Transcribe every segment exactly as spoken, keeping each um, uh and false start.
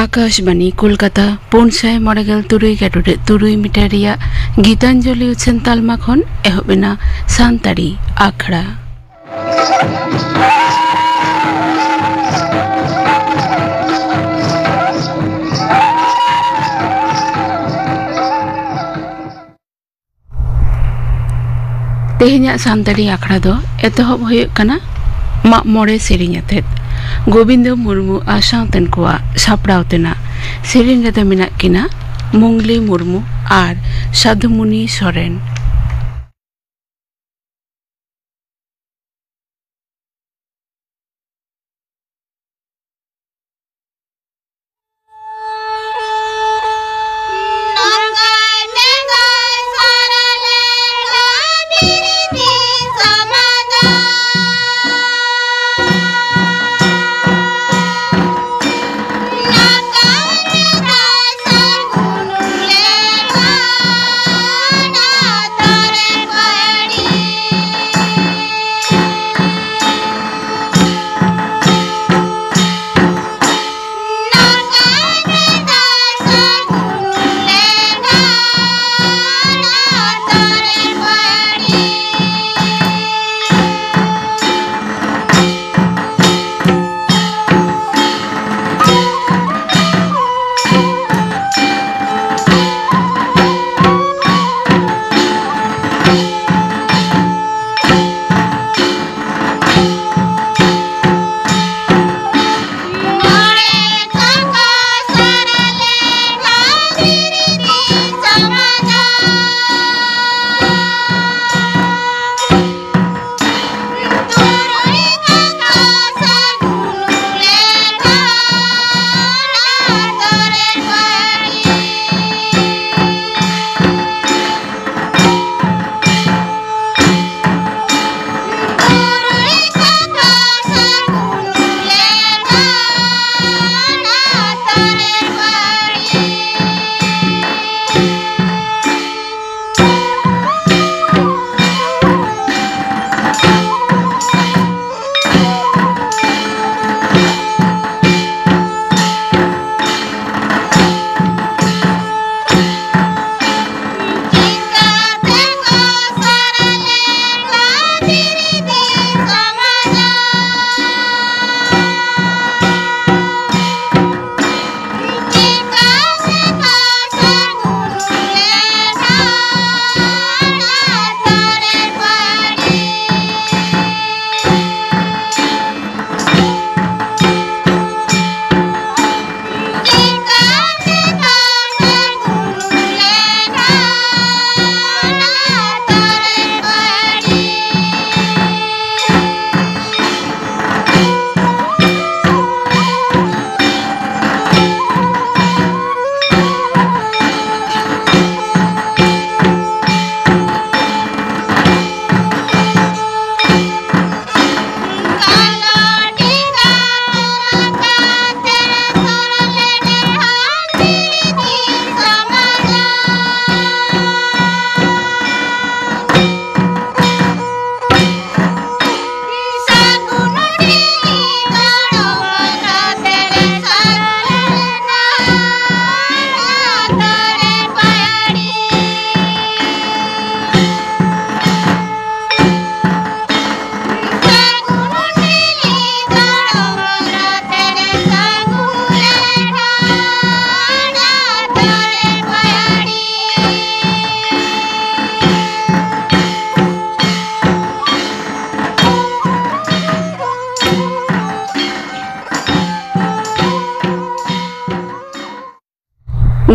ᱟᱠᱟᱥᱵᱟᱱᱤ ᱠᱳᱞᱠᱟᱛᱟ, ᱯᱩᱱ ᱥᱟᱭ ᱢᱚᱬᱮ ᱜᱮᱞ ᱛᱩᱨᱩᱭ ᱜᱟᱹᱰᱩᱰᱟᱹᱜ ᱛᱩᱨᱩᱭ ᱢᱤᱴᱟᱨ ᱨᱮᱭᱟᱜ ᱜᱤᱛᱟᱧᱡᱚᱞᱤ ᱩᱪᱷᱟᱹᱱ ᱛᱟᱞᱢᱟ ᱠᱷᱚᱱ ᱮᱦᱚᱵ ᱮᱱᱟ ᱥᱟᱱᱛᱟᱲᱤ ᱟᱠᱷᱲᱟ᱾ ᱛᱮᱦᱮᱧᱟᱜ ᱥᱟᱱᱛᱟᱲᱤ ᱟᱠᱷᱲᱟ ᱫᱚ ᱮᱛᱚᱦᱚᱵ ᱦᱩᱭᱩᱜ ᱠᱟᱱᱟ ᱢᱟᱜ ᱢᱚᱬᱮ ᱥᱮᱨᱮᱧ ᱟᱛᱮᱫ᱾ ᱜᱳᱵᱤᱱᱫᱚ ᱢᱩᱨᱢᱩ ᱟᱨ ᱥᱟᱶᱛᱮᱱ ᱠᱚᱣᱟᱜ ᱥᱟᱯᱲᱟᱣ ᱛᱮᱱᱟᱜ ᱥᱮᱨᱮᱧ ᱨᱮᱫᱚ ᱢᱮᱱᱟᱜ ᱠᱤᱱᱟ ᱢᱩᱝᱞᱤ ᱢᱩᱨᱢᱩ ᱟᱨ ᱥᱟᱫᱷᱩᱢᱩᱱᱤ ᱥᱚᱨᱮᱱ᱾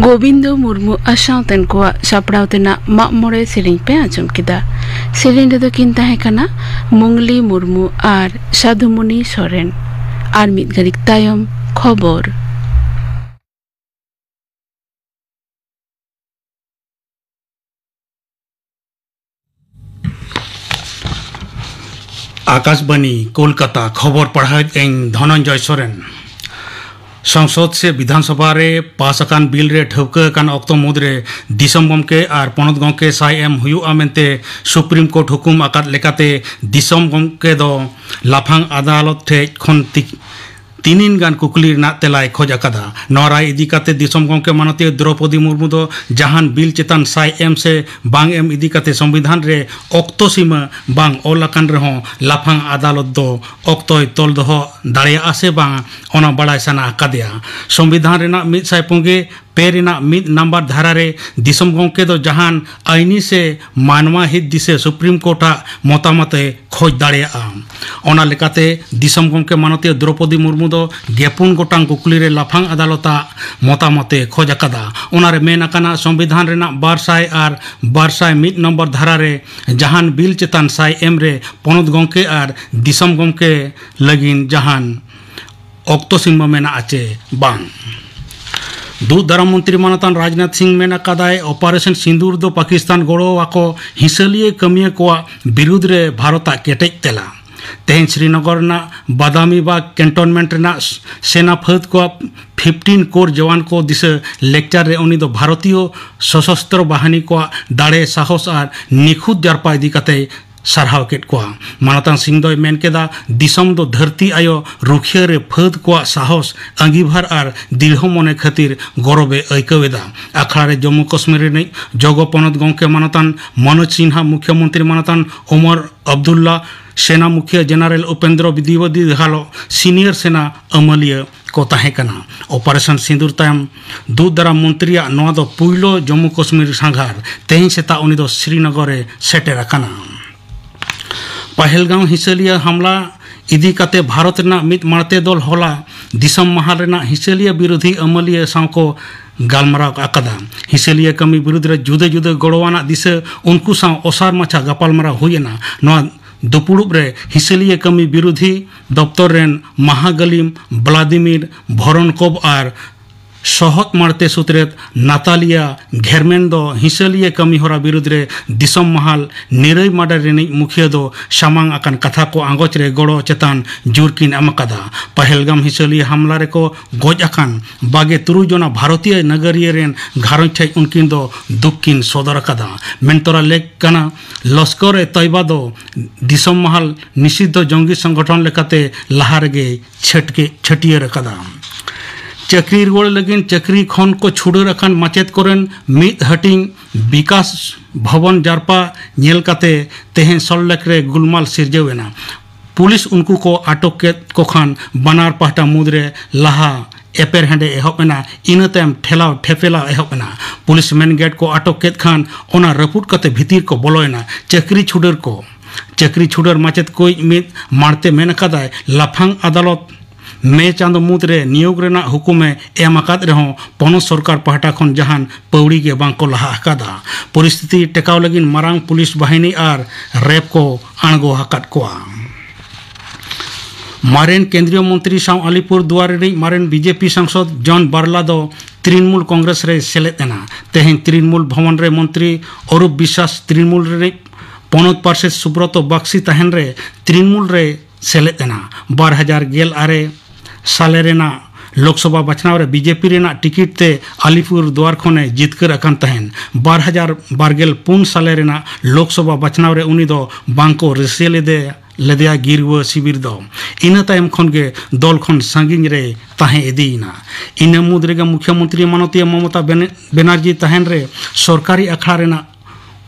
ᱜᱳᱵᱤᱱᱫᱚ ᱢᱩᱨᱢᱩ ᱟᱨ ᱥᱟᱶᱛᱮᱱ ᱠᱚᱣᱟᱜ ᱥᱟᱯᱲᱟᱣ ᱛᱮᱱᱟᱜ ᱢᱟᱜ ᱢᱚᱬᱮ ᱥᱮᱨᱮᱧ ᱯᱮ ᱟᱸᱡᱚᱢ ᱠᱮᱫᱟ᱾ ᱥᱮᱨᱮᱧ ᱨᱮᱫᱚ ᱠᱤᱱ ᱛᱟᱦᱮᱸ ᱠᱟᱱᱟ ᱢᱩᱝᱞᱤ ᱢᱩᱨᱢᱩ ᱟᱨ ᱥᱟᱫᱷᱩᱢᱩᱱᱤ ᱥᱚᱨᱮᱱ᱾ ᱟᱨ ᱢᱤᱫ ᱜᱷᱟᱹᱲᱤᱠ ᱛᱟᱭᱚᱢ ᱠᱷᱚᱵᱚᱨ᱾ ᱟᱠᱟᱥᱵᱟᱱᱤ, ᱠᱳᱞᱠᱟᱛᱟ, ᱠᱷᱚᱵᱚᱨ ᱯᱟᱲᱦᱟᱣᱮᱫ ᱟᱹᱧ ᱫᱷᱚᱱᱚᱱᱡᱚᱭ ᱥᱚᱨᱮᱱ᱾ ᱥᱚᱝᱥᱚᱫ ᱥᱮ ᱵᱤᱫᱷᱟᱱ ᱥᱚᱵᱷᱟ ᱨᱮ ᱯᱟᱥ ᱟᱠᱟᱱ ᱵᱤᱞ ᱨᱮ ᱴᱷᱟᱹᱣᱠᱟᱹ ᱟᱠᱟᱱ ᱚᱠᱛᱚ ᱢᱩᱫᱽᱨᱮ ᱫᱤᱥᱚᱢ ᱜᱚᱢᱠᱮ ᱟᱨ ᱯᱚᱱᱚᱛ ᱜᱚᱢᱠᱮ ᱥᱟᱭ ᱮᱢ ᱦᱩᱭᱩᱜᱼᱟ ᱢᱮᱱᱛᱮ ᱥᱩᱯᱨᱤᱢ ᱠᱳᱨᱴ ᱦᱩᱠᱩᱢ ᱟᱠᱟᱫ ᱞᱮᱠᱟᱛᱮ ᱫᱤᱥᱚᱢ ᱜᱚᱢᱠᱮ ᱫᱚ ᱞᱟᱯᱷᱟᱝ ᱟᱫᱟᱞᱚᱛ ᱴᱷᱮᱡ ᱠᱷᱚᱱ ᱛᱤ-, ᱛᱤᱱᱤᱱ ᱜᱟᱱ ᱠᱩᱠᱞᱤ ᱨᱮᱱᱟᱜ ᱛᱮᱞᱟᱭ ᱠᱷᱚᱡ ᱟᱠᱟᱫᱟ᱾ ᱱᱚᱣᱟ ᱨᱟᱭ ᱤᱫᱤ ᱠᱟᱛᱮ ᱫᱤᱥᱚᱢ ᱜᱚᱢᱠᱮ ᱢᱟᱱᱚᱛᱤᱭᱟᱹ ᱫᱨᱚᱯᱚᱫᱤ ᱢᱩᱨᱢᱩ ᱫᱚ ᱡᱟᱦᱟᱱ ᱵᱤᱞ ᱪᱮᱛᱟᱱ ᱥᱟᱭ ᱮᱢ ᱥᱮ ᱵᱟᱝ ᱮᱢ ᱤᱫᱤ ᱠᱟᱛᱮ ᱥᱚᱝᱵᱤᱫᱷᱟᱱ ᱨᱮ ᱚᱠᱛᱚ ᱥᱤᱢᱟᱹ ᱵᱟᱝ ᱚᱞ ᱟᱠᱟᱱ ᱨᱮᱦᱚᱸ ᱞᱟᱯᱷᱟᱝ ᱟᱫᱟᱞᱚᱛ ᱫᱚ ᱚᱠᱛᱚᱭ ᱛᱚᱞ ᱫᱚᱦᱚ ᱫᱟᱲᱮᱭᱟᱜᱼᱟ ᱥᱮ ᱵᱟᱝ, ᱚᱱᱟ ᱵᱟᱲᱟᱭ ᱥᱟᱱᱟ ᱟᱠᱟᱫᱮᱭᱟ᱾ ᱥᱚᱝᱵᱤᱫᱷᱟᱱ ᱨᱮᱱᱟᱜ ᱢᱤᱫ ᱥᱟᱭ ᱯᱩᱜᱮ ᱯᱮ ᱨᱮᱱᱟᱜ ᱢᱤᱫ ᱱᱟᱢᱵᱟᱨ ᱫᱷᱟᱨᱟ ᱨᱮ ᱫᱤᱥᱚᱢ ᱜᱚᱢᱠᱮ ᱫᱚ ᱡᱟᱦᱟᱱ ᱟᱹᱭᱤᱱᱤ ᱥᱮ ᱢᱟᱱᱣᱟ ᱦᱤᱛ ᱫᱤᱥᱟᱹ ᱥᱩᱯᱨᱤᱢ ᱠᱳᱨᱴ ᱟᱜ ᱢᱚᱛᱟᱢᱚᱛ ᱮ ᱠᱷᱚᱡᱽ ᱫᱟᱲᱮᱭᱟᱜᱼᱟ᱾ ᱚᱱᱟ ᱞᱮᱠᱟᱛᱮ ᱫᱤᱥᱚᱢ ᱜᱚᱢᱠᱮ ᱢᱟᱱᱚᱛᱤᱭᱟᱹ ᱫᱨᱚᱯᱚᱫᱤ ᱢᱩᱨᱢᱩ ᱫᱚ ᱜᱮᱯᱩᱱ ᱜᱚᱴᱟᱝ ᱠᱩᱠᱞᱤ ᱨᱮ ᱞᱟᱯᱷᱟᱝ ᱟᱫᱟᱞᱚᱛ ᱟᱜ ᱢᱚᱛᱟᱢᱚᱛ ᱮ ᱠᱷᱚᱡᱽ ᱟᱠᱟᱫᱟ᱾ ᱚᱱᱟᱨᱮ ᱢᱮᱱ ᱟᱠᱟᱱᱟ, ᱥᱚᱝᱵᱤᱫᱷᱟᱱ ᱨᱮᱱᱟᱜ ᱵᱟᱨ ᱥᱟᱭ ᱟᱨ ᱵᱟᱨ ᱥᱟᱭ ᱢᱤᱫ ᱱᱚᱢᱵᱚᱨ ᱫᱷᱟᱨᱟ ᱨᱮ ᱡᱟᱦᱟᱱ ᱵᱤᱞ ᱪᱮᱛᱟᱱ ᱥᱟᱭ ᱮᱢ ᱨᱮ ᱯᱚᱱᱚᱛ ᱜᱚᱢᱠᱮ ᱟᱨ ᱫᱤᱥᱚᱢ ᱜᱚᱢᱠᱮ ᱞᱟᱹᱜᱤᱫ ᱡᱟᱦᱟᱱ ᱚᱠᱛᱚ ᱥᱤᱢᱟᱹ ᱢᱮᱱᱟᱜᱼᱟ ᱪᱮ ᱵᱟᱝ᱾ ᱫᱩᱜ ᱫᱟᱨᱟᱢ ᱢᱚᱱᱛᱨᱤ ᱢᱟᱱᱚᱛᱟᱱ ᱨᱟᱡᱽᱱᱟᱛᱷ ᱥᱤᱝ ᱢᱮᱱ ᱟᱠᱟᱫᱟᱭ, ᱚᱯᱟᱨᱮᱥᱚᱱ ᱥᱤᱸᱫᱩᱨ ᱫᱚ ᱯᱟᱠᱤᱥᱛᱟᱱ ᱜᱚᱲᱚ ᱟᱠᱚ ᱦᱤᱸᱥᱟᱹᱞᱤᱭᱟᱹ ᱠᱟᱹᱢᱤᱭᱟᱹ ᱠᱚᱣᱟᱜ ᱵᱤᱨᱩᱫᱽ ᱨᱮ ᱵᱷᱟᱨᱚᱛ ᱟᱜ ᱠᱮᱴᱮᱡ ᱛᱮᱞᱟ᱾ ᱛᱮᱦᱮᱧ ᱥᱨᱤᱱᱚᱜᱚᱨ ᱨᱮᱱᱟᱜ ᱵᱟᱫᱟᱢᱤᱵᱟᱜᱽ ᱠᱮᱱᱴᱚᱱᱢᱮᱱᱴ ᱨᱮᱱᱟᱜ ᱥᱮᱱᱟ ᱯᱷᱟᱹᱫ ᱠᱚᱣᱟᱜ ᱯᱷᱤᱯᱴᱤᱱ ᱠᱳᱨ ᱡᱚᱣᱟᱱ ᱠᱚ ᱫᱤᱥᱟᱹ ᱞᱮᱠᱪᱟᱨ ᱨᱮ ᱩᱱᱤ ᱫᱚ ᱵᱷᱟᱨᱚᱛᱤᱭᱚ ᱥᱚᱥᱚᱥᱛᱨᱚ ᱵᱟᱦᱤᱱᱤ ᱠᱚᱣᱟᱜ ᱫᱟᱲᱮ, ᱥᱟᱦᱚᱥ ᱟᱨ ᱱᱤᱠᱷᱩᱛ ᱡᱟᱨᱯᱟ ᱤᱫᱤ ᱠᱟᱛᱮᱭ ᱥᱟᱨᱦᱟᱣ ᱠᱮᱫ ᱠᱚᱣᱟ᱾ ᱢᱟᱱᱚᱛᱟᱱ ᱥᱤᱝ ᱫᱚᱭ ᱢᱮᱱ ᱠᱮᱫᱟ, ᱫᱤᱥᱚᱢ ᱫᱚ ᱫᱷᱟᱹᱨᱛᱤ ᱟᱭᱳ ᱨᱩᱠᱷᱤᱭᱟᱹ ᱨᱮ ᱯᱷᱟᱹᱫ ᱠᱚᱣᱟᱜ ᱥᱟᱦᱚᱥ, ᱟᱺᱜᱤᱵᱷᱟᱨ ᱟᱨ ᱫᱤᱲᱦᱚ ᱢᱚᱱᱮ ᱠᱷᱟᱹᱛᱤᱨ ᱜᱚᱨᱚᱵᱮ ᱟᱹᱭᱠᱟᱹᱣ ᱮᱫᱟ᱾ ᱟᱠᱷᱲᱟ ᱨᱮ ᱡᱚᱢᱢᱩ ᱠᱟᱥᱢᱤᱨ ᱨᱤᱱᱤᱡ ᱡᱚᱜᱚ ᱯᱚᱱᱚᱛ ᱜᱚᱢᱠᱮ ᱢᱟᱱᱚᱛᱟᱱ ᱢᱚᱱᱳᱡᱽ ᱥᱤᱱᱦᱟ, ᱢᱩᱠᱷᱭᱚᱢᱚᱱᱛᱨᱤ ᱢᱟᱱᱚᱛᱟᱱ ᱳᱢᱚᱨ ᱟᱵᱫᱩᱞᱞᱟ, ᱥᱮᱱᱟ ᱢᱩᱠᱷᱤᱭᱟᱹ ᱡᱮᱱᱟᱨᱮᱞ ᱩᱯᱮᱱᱫᱨᱚ ᱫᱤᱣᱮᱫᱤ ᱦᱟᱞᱚ, ᱥᱤᱱᱤᱭᱚᱨ ᱥᱮᱱᱟ ᱟᱹᱢᱟᱹᱞᱤᱭᱟᱹ ᱠᱚ ᱛᱟᱦᱮᱸ ᱠᱟᱱᱟ᱾ ᱚᱯᱟᱨᱮᱥᱚᱱ ᱥᱤᱸᱫᱩᱨ ᱛᱟᱭᱚᱢ ᱫᱩᱜ ᱫᱟᱨᱟᱢ ᱢᱚᱱᱛᱨᱤᱭᱟᱜ ᱱᱚᱣᱟ ᱫᱚ ᱯᱩᱭᱞᱩ ᱡᱚᱢᱢᱩ ᱠᱟᱥᱢᱤᱨ ᱥᱟᱸᱜᱷᱟᱨ᱾ ᱛᱮᱦᱮᱧ ᱥᱮᱛᱟᱜ ᱩᱱᱤ ᱫᱚ ᱥᱨᱤᱱᱚᱜᱚᱨ ᱮ ᱥᱮᱴᱮᱨ ᱟᱠᱟᱱᱟ᱾ ᱯᱟᱦᱮᱞᱜᱟᱸᱣ ᱦᱤᱸᱥᱟᱹᱞᱤᱭᱟᱹ ᱦᱟᱢᱞᱟ ᱤᱫᱤ ᱠᱟᱛᱮ ᱵᱷᱟᱨᱚᱛ ᱨᱮᱱᱟᱜ ᱢᱤᱫ ᱢᱟᱲᱛᱮ ᱫᱚᱞ ᱦᱚᱞᱟ ᱫᱤᱥᱚᱢ ᱢᱟᱦᱟᱞ ᱨᱮᱱᱟᱜ ᱦᱤᱸᱥᱟᱹᱞᱤᱭᱟᱹ ᱵᱤᱨᱳᱫᱷᱤ ᱟᱹᱢᱟᱹᱞᱤᱭᱟᱹ ᱥᱟᱶ ᱠᱚ ᱜᱟᱞᱢᱟᱨᱟᱣ ᱟᱠᱟᱫᱟ᱾ ᱦᱤᱥᱟᱹᱞᱤᱭᱟᱹ ᱠᱟᱹᱢᱤ ᱵᱤᱨᱩᱫᱽ ᱨᱮ ᱡᱩᱫᱟᱹ ᱡᱩᱫᱟᱹ ᱜᱚᱲᱚᱣᱟᱱᱟᱜ ᱫᱤᱥᱟᱹ ᱩᱱᱠᱩ ᱥᱟᱶ ᱚᱥᱟᱨ ᱢᱟᱪᱷᱟ ᱜᱟᱯᱟᱞᱢᱟᱨᱟᱣ ᱦᱩᱭ ᱮᱱᱟ᱾ ᱱᱚᱣᱟ ᱫᱩᱯᱩᱲᱩᱵ ᱨᱮ ᱦᱤᱥᱟᱹᱞᱤᱭᱟᱹ ᱠᱟᱹᱢᱤ ᱵᱤᱨᱩᱫᱷᱤ ᱫᱚᱯᱛᱚᱨ ᱨᱮᱱ ᱢᱟᱦᱟᱜᱟᱹᱞᱤᱢ ᱵᱞᱟᱫᱤᱢᱤᱨ ᱵᱷᱚᱨᱚᱱᱠᱳᱵ ᱟᱨ ᱥᱚᱦᱚᱫ ᱢᱟᱲᱛᱮ ᱥᱩᱛᱨᱮᱛ ᱱᱟᱛᱟᱞᱤᱭᱟ ᱜᱷᱮᱨᱢᱮᱱ ᱫᱚ ᱦᱤᱥᱟᱹᱞᱤᱭᱟᱹ ᱠᱟᱹᱢᱤ ᱦᱚᱨᱟ ᱵᱤᱨᱩᱫᱽ ᱨᱮ ᱫᱤᱥᱚᱢ ᱢᱟᱦᱟᱞ ᱱᱤᱨᱟᱹᱭ ᱢᱟᱰᱟ ᱨᱤᱱᱤᱡ ᱢᱩᱠᱷᱤᱭᱟᱹ ᱫᱚ ᱥᱟᱢᱟᱝ ᱟᱠᱟᱱ ᱠᱟᱛᱷᱟ ᱠᱚ ᱟᱸᱜᱚᱪ ᱨᱮ ᱜᱚᱲᱚ ᱪᱮᱛᱟᱱ ᱡᱳᱨ ᱠᱤᱱ ᱮᱢ ᱟᱠᱟᱫᱟ᱾ ᱯᱟᱦᱮᱞᱜᱟᱢ ᱦᱤᱥᱟᱹᱞᱤᱭᱟᱹ ᱦᱟᱢᱞᱟ ᱨᱮᱠᱚ ᱜᱚᱡ ᱟᱠᱟᱱ ᱵᱟᱜᱮ ᱛᱩᱨᱩᱭ ᱡᱚᱱᱟ ᱵᱷᱟᱨᱚᱛᱤᱭᱚ ᱱᱟᱜᱟᱨᱤᱭᱟᱹ ᱨᱮᱱ ᱜᱷᱟᱨᱚᱸᱡᱽ ᱴᱷᱮᱱ ᱩᱱᱠᱤᱱ ᱫᱚ ᱫᱩᱠ ᱠᱤᱱ ᱥᱚᱫᱚᱨ ᱟᱠᱟᱫᱟ᱾ ᱢᱮᱱᱛᱚᱨᱟ ᱞᱮᱠ ᱠᱟᱱᱟ, ᱞᱚᱥᱠᱚᱨ-ᱮ-ᱛᱚᱭᱵᱟ ᱫᱚ ᱫᱤᱥᱚᱢ ᱢᱟᱦᱟᱞ ᱱᱤᱥᱤᱫᱽᱫᱷᱚ ᱡᱚᱝᱜᱤ ᱥᱚᱝᱜᱚᱴᱷᱚᱱ ᱞᱮᱠᱟᱛᱮ ᱞᱟᱦᱟ ᱨᱮᱜᱮ ᱪᱷᱟᱹᱴᱠᱮ-, ᱪᱷᱟᱹᱴᱭᱟᱹᱨ ᱟᱠᱟᱫᱟ᱾ ᱪᱟᱹᱠᱨᱤ ᱨᱩᱣᱟᱹᱲ ᱞᱟᱹᱜᱤᱫ ᱪᱟᱹᱠᱨᱤ ᱠᱷᱚᱱ ᱠᱚ ᱪᱷᱩᱰᱟᱹᱨ ᱟᱠᱟᱱ ᱢᱟᱪᱮᱫ ᱠᱚᱨᱮᱱ ᱢᱤᱫ ᱦᱟᱹᱴᱤᱧ ᱵᱤᱠᱟᱥ ᱵᱷᱚᱵᱚᱱ ᱡᱟᱨᱯᱟ ᱧᱮᱞ ᱠᱟᱛᱮ ᱛᱮᱦᱮᱧ ᱥᱚᱞᱴ ᱞᱮᱠ ᱨᱮ ᱜᱩᱞᱢᱟᱞ ᱥᱤᱨᱡᱟᱹᱣ ᱮᱱᱟ᱾ ᱯᱩᱞᱤᱥ ᱩᱱᱠᱩ ᱠᱚ ᱟᱴᱚᱠ ᱠᱮᱫ ᱠᱚ ᱠᱷᱟᱱ ᱵᱟᱱᱟᱨ ᱯᱟᱦᱴᱟ ᱢᱩᱫᱽᱨᱮ ᱞᱟᱦᱟ ᱮᱯᱮᱨ ᱦᱮᱸᱰᱮ ᱮᱦᱚᱵ ᱮᱱᱟ, ᱤᱱᱟᱹ ᱛᱟᱭᱚᱢ ᱴᱷᱮᱞᱟᱣ ᱴᱷᱮᱯᱮᱞᱟᱣ ᱮᱦᱚᱵ ᱮᱱᱟ᱾ ᱯᱩᱞᱤᱥ ᱢᱮᱱ ᱜᱮᱴ ᱠᱚ ᱟᱴᱚᱠ ᱠᱮᱫ ᱠᱷᱟᱱ ᱚᱱᱟ ᱨᱟᱹᱯᱩᱫ ᱠᱟᱛᱮ ᱵᱷᱤᱛᱤᱨ ᱠᱚ ᱵᱚᱞᱚᱭᱮᱱᱟ᱾ ᱪᱟᱹᱠᱨᱤ ᱪᱷᱩᱰᱟᱹᱨ ᱠᱚ ᱪᱟᱹᱠᱨᱤ ᱪᱷᱩᱰᱟᱹᱨ ᱢᱟᱪᱮᱫ ᱠᱚᱭᱤᱡ ᱢᱤᱫ ᱢᱟᱲᱛᱮ ᱢᱮᱱ ᱟᱠᱟᱫᱟᱭ, ᱞᱟᱯᱷᱟᱝ ᱟᱫᱟᱞᱚᱛ ᱢᱮ ᱪᱟᱸᱫᱚ ᱢᱩᱫᱽᱨᱮ ᱱᱤᱭᱳᱜᱽ ᱨᱮᱱᱟᱜ ᱦᱩᱠᱩᱢᱮ ᱮᱢ ᱟᱠᱟᱫ ᱨᱮᱦᱚᱸ ᱯᱚᱱᱚᱛ ᱥᱚᱨᱠᱟᱨ ᱯᱟᱦᱴᱟ ᱠᱷᱚᱱ ᱡᱟᱦᱟᱱ ᱯᱟᱹᱣᱲᱤ ᱜᱮ ᱵᱟᱝ ᱠᱚ ᱞᱟᱦᱟ ᱟᱠᱟᱫᱟ᱾ ᱯᱚᱨᱤᱥᱛᱷᱤᱛᱤ ᱴᱮᱠᱟᱣ ᱞᱟᱹᱜᱤᱫ ᱢᱟᱨᱟᱝ ᱯᱩᱞᱤᱥ ᱵᱟᱦᱤᱱᱤ ᱟᱨ ᱨᱮᱯ ᱠᱚ ᱟᱬᱜᱚ ᱟᱠᱟᱫ ᱠᱚᱣᱟ᱾ ᱢᱟᱨᱮᱱ ᱠᱮᱱᱫᱨᱤᱭᱚ ᱢᱚᱱᱛᱨᱤ ᱥᱟᱶ ᱟᱞᱤᱯᱩᱨ ᱫᱩᱣᱟᱨ ᱨᱤᱱᱤᱡ ᱢᱟᱨᱮᱱ ᱵᱤᱡᱮᱯᱤ ᱥᱟᱝᱥᱚᱫ ᱡᱚᱱ ᱵᱟᱨᱞᱟ ᱫᱚ ᱛᱨᱤᱱᱢᱩᱞ ᱠᱚᱝᱜᱨᱮᱥ ᱨᱮᱭ ᱥᱮᱞᱮᱫ ᱮᱱᱟ᱾ ᱛᱮᱦᱮᱧ ᱛᱨᱤᱱᱢᱩᱞ ᱵᱷᱚᱵᱚᱱ ᱨᱮ ᱢᱚᱱᱛᱨᱤ ᱚᱨᱩᱯ ᱵᱤᱥᱣᱟᱥ ᱛᱨᱤᱱᱢᱩᱞ ᱨᱤᱱᱤᱡ ᱯᱚᱱᱚᱛ ᱯᱟᱨᱥᱮᱛ ᱥᱩᱵᱨᱚᱛᱚ ᱵᱟᱠᱥᱤ ᱛᱟᱦᱮᱱ ᱨᱮ ᱛᱨᱤᱱᱢᱩᱞ ᱨᱮ ᱥᱮᱞᱮᱫ ᱮᱱᱟ᱾ ᱵᱟᱨ ᱦᱟᱡᱟᱨ ᱜᱮᱞ ᱟᱨᱮ ᱥᱟᱞᱮ ᱨᱮᱱᱟᱜ ᱞᱳᱠᱥᱚᱵᱷᱟ ᱵᱟᱪᱷᱱᱟᱣ ᱨᱮ ᱵᱤᱡᱮᱯᱤ ᱨᱮᱱᱟᱜ ᱴᱤᱠᱤᱴ ᱛᱮ ᱟᱞᱤᱯᱩᱨ ᱫᱩᱣᱟᱨ ᱠᱷᱚᱱᱮ ᱡᱤᱛᱠᱟᱹᱨ ᱟᱠᱟᱱ ᱛᱟᱦᱮᱸᱱ᱾ ᱵᱟᱨ ᱦᱟᱡᱟᱨ ᱵᱟᱨ ᱜᱮᱞ ᱯᱩᱱ ᱥᱟᱞᱮ ᱨᱮᱱᱟᱜ ᱞᱳᱠᱥᱚᱵᱷᱟ ᱵᱟᱪᱷᱱᱟᱣ ᱨᱮ ᱩᱱᱤ ᱫᱚ ᱵᱟᱝ ᱠᱚ ᱨᱟᱹᱥᱤᱭᱟᱹ ᱞᱮᱫᱮ, ᱞᱮᱫᱮᱭᱟ ᱜᱤᱨᱣᱟᱹ ᱥᱤᱵᱤᱨ ᱫᱚ᱾ ᱤᱱᱟᱹ ᱛᱟᱭᱚᱢ ᱠᱷᱚᱱ ᱜᱮ ᱫᱚᱞ ᱠᱷᱚᱱ ᱥᱟᱺᱜᱤᱧ ᱨᱮᱭ ᱛᱟᱦᱮᱸ ᱤᱫᱤᱭᱮᱱᱟ᱾ ᱤᱱᱟᱹ ᱢᱩᱫᱽ ᱨᱮᱜᱮ ᱢᱩᱠᱷᱭᱟᱹ ᱢᱚᱱᱛᱨᱤᱭᱟᱹ ᱢᱟᱱᱚᱛᱤᱭᱟᱹ ᱢᱚᱢᱚᱛᱟ ᱵᱮᱱ-, ᱵᱮᱱᱟᱨᱡᱤ ᱛᱟᱦᱮᱸᱱ ᱨᱮ ᱥᱚᱨᱠᱟᱨᱤ ᱟᱠᱷᱲᱟ ᱨᱮᱱᱟᱜ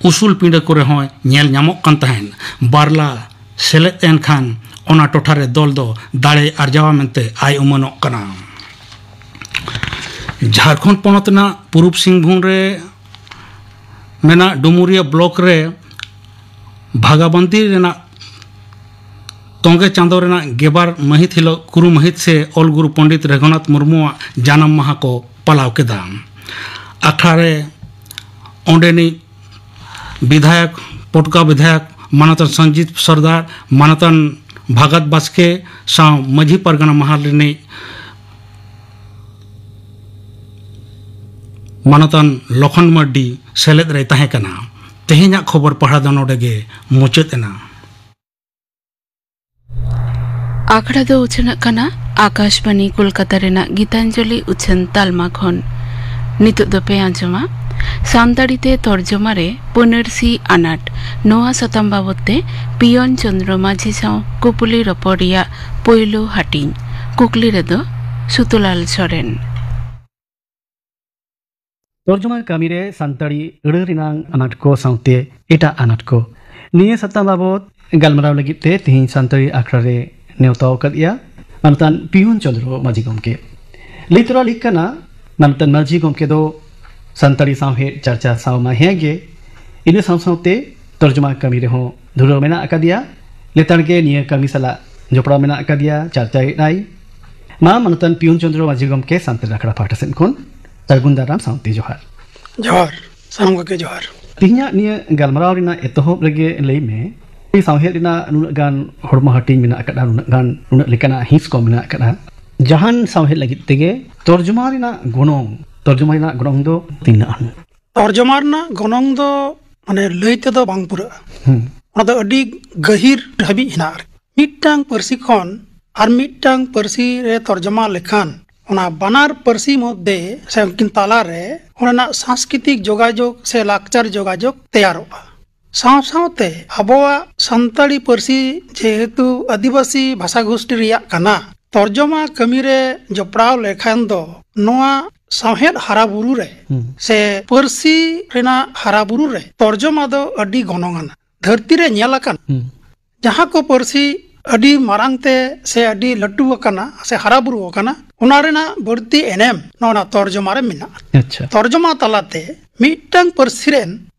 ᱩᱥᱩᱞ ᱯᱤᱸᱰᱟᱹ ᱠᱚᱨᱮ ᱦᱚᱸᱭ ᱧᱮᱞ ᱧᱟᱢᱚᱜ ᱠᱟᱱ ᱛᱟᱦᱮᱸᱱ᱾ ᱵᱟᱨᱞᱟ ᱥᱮᱞᱮᱫ ᱮᱱ ᱠᱷᱟᱱ ᱚᱱᱟ ᱴᱚᱴᱷᱟ ᱨᱮ ᱫᱚᱞ ᱫᱚ ᱫᱟᱲᱮ ᱟᱨᱡᱟᱣᱟ ᱢᱮᱱᱛᱮ ᱟᱭ ᱩᱢᱟᱹᱱᱚᱜ ᱠᱟᱱᱟ᱾ ᱡᱷᱟᱲᱠᱷᱚᱸᱰ ᱯᱚᱱᱚᱛ ᱨᱮᱱᱟᱜ ᱯᱩᱨᱩᱵ ᱥᱤᱝᱵᱷᱩᱢ ᱨᱮ ᱢᱮᱱᱟᱜ ᱰᱩᱢᱩᱨᱤᱭᱟᱹ ᱵᱞᱚᱠ ᱨᱮ ᱵᱷᱟᱜᱟᱵᱟᱱᱫᱤ ᱨᱮᱱᱟᱜ ᱛᱚᱸᱜᱮ ᱪᱟᱸᱫᱚ ᱨᱮᱱᱟᱜ ᱜᱮᱵᱟᱨ ᱢᱟᱹᱦᱤᱛ ᱦᱤᱞᱳᱜ ᱠᱩᱨᱩ ᱢᱟᱹᱦᱤᱛ ᱥᱮ ᱚᱞ ᱜᱩᱨᱩ ᱯᱚᱸᱰᱤᱛ ᱨᱚᱜᱷᱩᱱᱟᱛᱷ ᱢᱩᱨᱢᱩᱣᱟᱜ ᱡᱟᱱᱟᱢ ᱢᱟᱦᱟ ᱠᱚ ᱯᱟᱞᱟᱣ ᱠᱮᱫᱟ᱾ ᱟᱠᱷᱲᱟ ᱨᱮ ᱚᱸᱰᱮᱱᱤᱡ ᱵᱤᱫᱷᱟᱭᱚᱠ, ᱯᱚᱴᱠᱟ ᱵᱤᱫᱷᱟᱭᱚᱠ ᱢᱟᱱᱚᱛᱟᱱ ᱥᱚᱧᱡᱤᱛ ᱥᱚᱨᱫᱟᱨ, ᱢᱟᱱᱚᱛᱟᱱ ᱵᱷᱟᱜᱟᱛ ᱵᱟᱥᱠᱮ ᱥᱟᱶ ᱢᱟᱹᱡᱷᱤ ᱯᱟᱨᱜᱟᱱᱟ ᱢᱟᱦᱟᱞ ᱨᱤᱱᱤᱡ ᱢᱟᱱᱚᱛᱟᱱ ᱞᱚᱠᱷᱚᱱ ᱢᱟᱨᱰᱤ ᱥᱮᱞᱮᱫ ᱨᱮᱭ ᱛᱟᱦᱮᱸ ᱠᱟᱱᱟ᱾ ᱛᱮᱦᱮᱧᱟᱜ ᱠᱷᱚᱵᱚᱨ ᱯᱟᱲᱦᱟᱣ ᱫᱚ ᱱᱚᱰᱮ ᱜᱮ ᱢᱩᱪᱟᱹᱫ ᱮᱱᱟ᱾ ᱟᱠᱷᱲᱟ ᱫᱚ ᱩᱪᱷᱟᱹᱱᱚᱜ ᱠᱟᱱᱟ ᱟᱠᱟᱥᱵᱟᱱᱤ ᱠᱳᱞᱠᱟᱛᱟ ᱨᱮᱱᱟᱜ ᱜᱤᱛᱟᱧᱡᱚᱞᱤ ᱩᱪᱷᱟᱹᱱ ᱛᱟᱞᱢᱟ ᱠᱷᱚᱱ᱾ ᱱᱤᱛᱚᱜ ᱫᱚᱯᱮ ᱟᱸᱡᱚᱢᱟ ᱥᱟᱱᱛᱟᱲᱤ ᱛᱮ ᱛᱚᱨᱡᱚᱢᱟ ᱨᱮ ᱯᱟᱹᱱᱟᱹᱨᱥᱤ ᱟᱱᱟᱴ᱾ ᱱᱚᱣᱟ ᱥᱟᱛᱟᱢ ᱵᱟᱵᱚᱛ ᱛᱮ ᱯᱤᱭᱚᱱ ᱪᱚᱸᱫᱽᱨᱚ ᱢᱟᱹᱡᱷᱤ ᱥᱟᱶ ᱠᱩᱯᱩᱞᱤ ᱨᱚᱯᱚᱲ ᱨᱮᱭᱟᱜ ᱯᱳᱭᱞᱳ ᱦᱟᱹᱴᱤᱧ᱾ ᱠᱩᱠᱞᱤ ᱨᱮᱫᱚ ᱥᱩᱛᱚᱞᱟᱞ ᱥᱚᱨᱮᱱ᱾ ᱛᱚᱨᱡᱚᱢᱟ ᱠᱟᱹᱢᱤ ᱨᱮ ᱥᱟᱱᱛᱟᱲᱤ ᱟᱹᱲᱟᱹ ᱨᱮᱱᱟᱜ ᱟᱱᱟᱴ ᱠᱚ ᱥᱟᱶᱛᱮ ᱮᱴᱟᱜ ᱟᱱᱟᱴ ᱠᱚ, ᱱᱤᱭᱟᱹ ᱥᱟᱛᱟᱢ ᱵᱟᱵᱚᱛ ᱜᱟᱞᱢᱟᱨᱟᱣ ᱞᱟᱹᱜᱤᱫ ᱛᱮ ᱛᱮᱦᱮᱧ ᱥᱟᱱᱛᱟᱲᱤ ᱟᱠᱷᱲᱟ ᱨᱮ ᱱᱮᱣᱛᱟ ᱟᱠᱟᱫᱮᱭᱟ ᱢᱟᱱᱚᱛᱟᱱ ᱯᱤᱭᱩᱱ ᱪᱚᱸᱫᱽᱨᱚ ᱢᱟᱹᱡᱷᱤ ᱜᱚᱢᱠᱮ᱾ ᱞᱟᱹᱭ ᱛᱚᱨᱟ ᱞᱮᱠ ᱠᱟᱱᱟ, ᱢᱟᱱᱚᱛᱟᱱ ᱢᱟᱹᱡᱷᱤ ᱜᱚᱢᱠᱮ ᱫᱚ ᱥᱟᱱᱛᱟᱲᱤ ᱥᱟᱶᱦᱮᱫ ᱪᱟᱨᱪᱟ ᱥᱟᱶ ᱢᱟ ᱦᱮᱸ ᱜᱮ, ᱤᱱᱟᱹ ᱥᱟᱶ ᱥᱟᱶᱛᱮ ᱛᱚᱨᱡᱚᱢᱟ ᱠᱟᱹᱢᱤ ᱨᱮᱦᱚᱸ ᱫᱷᱩᱨᱟᱹᱣ ᱢᱮᱱᱟᱜ ᱟᱠᱟᱫᱮᱭᱟ᱾ ᱞᱮᱛᱟᱲ ᱜᱮ ᱱᱤᱭᱟᱹ ᱠᱟᱹᱢᱤ ᱥᱟᱞᱟᱜ ᱡᱚᱯᱲᱟᱣ ᱢᱮᱱᱟᱜ ᱟᱠᱟᱫᱮᱭᱟ, ᱪᱟᱨᱪᱟᱭᱮᱫ ᱟᱭ᱾ ᱢᱟ ᱢᱟᱱᱚᱛᱟᱱ ᱯᱤᱭᱩᱱ ᱪᱚᱸᱫᱽᱨᱚ ᱢᱟᱹᱡᱷᱤ ᱜᱚᱢᱠᱮ ᱥᱟᱱᱛᱟᱲ ᱟᱠᱷᱲᱟ ᱯᱟᱦᱴᱟ ᱥᱮᱫ ᱠᱷᱚᱱ ᱥᱟᱹᱜᱩᱱ ᱫᱟᱨᱟᱢ ᱥᱟᱶᱛᱮ ᱡᱚᱦᱟᱨ᱾ ᱡᱚᱦᱟᱨ, ᱥᱟᱱᱟᱢ ᱠᱚᱜᱮ ᱡᱚᱦᱟᱨ᱾ ᱛᱮᱦᱮᱧᱟᱜ ᱱᱤᱭᱟᱹ ᱜᱟᱞᱢᱟᱨᱟᱣ ᱨᱮᱱᱟᱜ ᱮᱛᱚᱦᱚᱵ ᱨᱮᱜᱮ ᱞᱟᱹᱭ ᱢᱮ, ᱥᱟᱶᱦᱮᱫ ᱨᱮᱱᱟᱜ ᱱᱩᱱᱟᱹᱜ ᱜᱟᱱ ᱦᱚᱲᱢᱚ ᱦᱟᱹᱴᱤᱧ ᱢᱮᱱᱟᱜ ᱟᱠᱟᱫᱟ, ᱱᱩᱱᱟᱹᱜ ᱜᱟᱱ, ᱱᱩᱱᱟᱹᱜ ᱞᱮᱠᱟᱱᱟᱜ ᱦᱤᱸᱥ ᱠᱚ ᱢᱮᱱᱟᱜ ᱟᱠᱟᱫᱟ, ᱡᱟᱦᱟᱱ ᱥᱟᱶᱦᱮᱫ ᱞᱟᱹᱜᱤᱫ ᱛᱮᱜᱮ ᱛᱚᱨᱡᱚᱢᱟ ᱨᱮᱱᱟᱜ ᱜᱚᱱᱚᱝ, ᱛᱚᱨᱡᱚᱢᱟ ᱨᱮᱱᱟᱜ ᱜᱚᱱᱚᱝ ᱫᱚ ᱛᱤᱱᱟᱹᱜ ᱟᱱ? ᱛᱚᱨᱡᱚᱢᱟ ᱨᱮᱱᱟᱜ ᱜᱚᱱᱚᱝ ᱫᱚ ᱢᱟᱱᱮ ᱞᱟᱹᱭ ᱛᱮᱫᱚ ᱵᱟᱝ ᱯᱩᱨᱟᱹᱜᱼᱟ᱾ ᱦᱩᱸ᱾ ᱚᱱᱟ ᱫᱚ ᱟᱹᱰᱤ ᱜᱟᱹᱦᱤᱨ ᱦᱟᱹᱵᱤᱡ ᱦᱮᱱᱟᱜᱼᱟ᱾ ᱢᱤᱫᱴᱟᱝ ᱯᱟᱹᱨᱥᱤ ᱠᱷᱚᱱ ᱟᱨ ᱢᱤᱫᱴᱟᱝ ᱯᱟᱹᱨᱥᱤ ᱨᱮ ᱛᱚᱨᱡᱚᱢᱟ ᱞᱮᱠᱷᱟᱱ ᱚᱱᱟ ᱵᱟᱱᱟᱨ ᱯᱟᱹᱨᱥᱤ ᱢᱚᱫᱽᱫᱷᱮ ᱥᱮ ᱩᱱᱠᱤᱱ ᱛᱟᱞᱟᱨᱮ ᱚᱸᱰᱮᱱᱟᱜ ᱥᱟᱝᱥᱠᱨᱤᱛᱤᱠ ᱡᱳᱜᱟᱡᱳᱜᱽ ᱥᱮ ᱞᱟᱠᱪᱟᱨ ᱡᱳᱜᱟᱡᱳᱜᱽ ᱛᱮᱭᱟᱨᱚᱜᱼᱟ᱾ ᱥᱟᱶ ᱥᱟᱶᱛᱮ ᱟᱵᱚᱣᱟᱜ ᱥᱟᱱᱛᱟᱲᱤ ᱯᱟᱹᱨᱥᱤ ᱡᱮᱦᱮᱛᱩ ᱟᱹᱫᱤᱵᱟᱹᱥᱤ ᱵᱷᱟᱥᱟ ᱜᱳᱥᱴᱤ ᱨᱮᱭᱟᱜ ᱠᱟᱱᱟ, ᱛᱚᱨᱡᱚᱢᱟ ᱠᱟᱹᱢᱤ ᱨᱮ ᱡᱚᱯᱲᱟᱣ ᱞᱮᱠᱷᱟᱱ ᱫᱚ ᱱᱚᱣᱟ ᱥᱟᱶᱦᱮᱫ ᱦᱟᱨᱟ ᱵᱩᱨᱩ ᱨᱮ ᱦᱩᱸ᱾ ᱥᱮ ᱯᱟᱹᱨᱥᱤ ᱨᱮᱱᱟᱜ ᱦᱟᱨᱟ ᱵᱩᱨᱩ ᱨᱮ ᱛᱚᱨᱡᱚᱢᱟ ᱫᱚ ᱟᱹᱰᱤ ᱜᱚᱱᱚᱝ ᱟᱱᱟ᱾ ᱫᱷᱟᱹᱨᱛᱤ ᱨᱮ ᱧᱮᱞ ᱟᱠᱟᱱ ᱦᱩᱸ᱾ ᱡᱟᱦᱟᱸ ᱠᱚ ᱯᱟᱹᱨᱥᱤ ᱟᱹᱰᱤ ᱢᱟᱨᱟᱝ ᱛᱮ ᱥᱮ ᱟᱹᱰᱤ ᱞᱟᱹᱴᱩ ᱟᱠᱟᱱᱟ ᱥᱮ ᱦᱟᱨᱟ ᱵᱩᱨᱩ ᱟᱠᱟᱱᱟ, ᱚᱱᱟ ᱨᱮᱱᱟᱜ ᱵᱟᱹᱲᱛᱤ ᱮᱱᱮᱢ ᱱᱚᱣᱟ ᱛᱚᱨᱡᱚᱢᱟ ᱨᱮ ᱢᱮᱱᱟᱜᱼᱟ᱾ ᱟᱪᱪᱷᱟ᱾ ᱛᱚᱨᱡᱚᱢᱟ ᱛᱟᱞᱟᱛᱮ ᱢᱤᱫᱴᱟᱝ ᱯᱟᱹᱨᱥᱤ ᱨᱮᱱ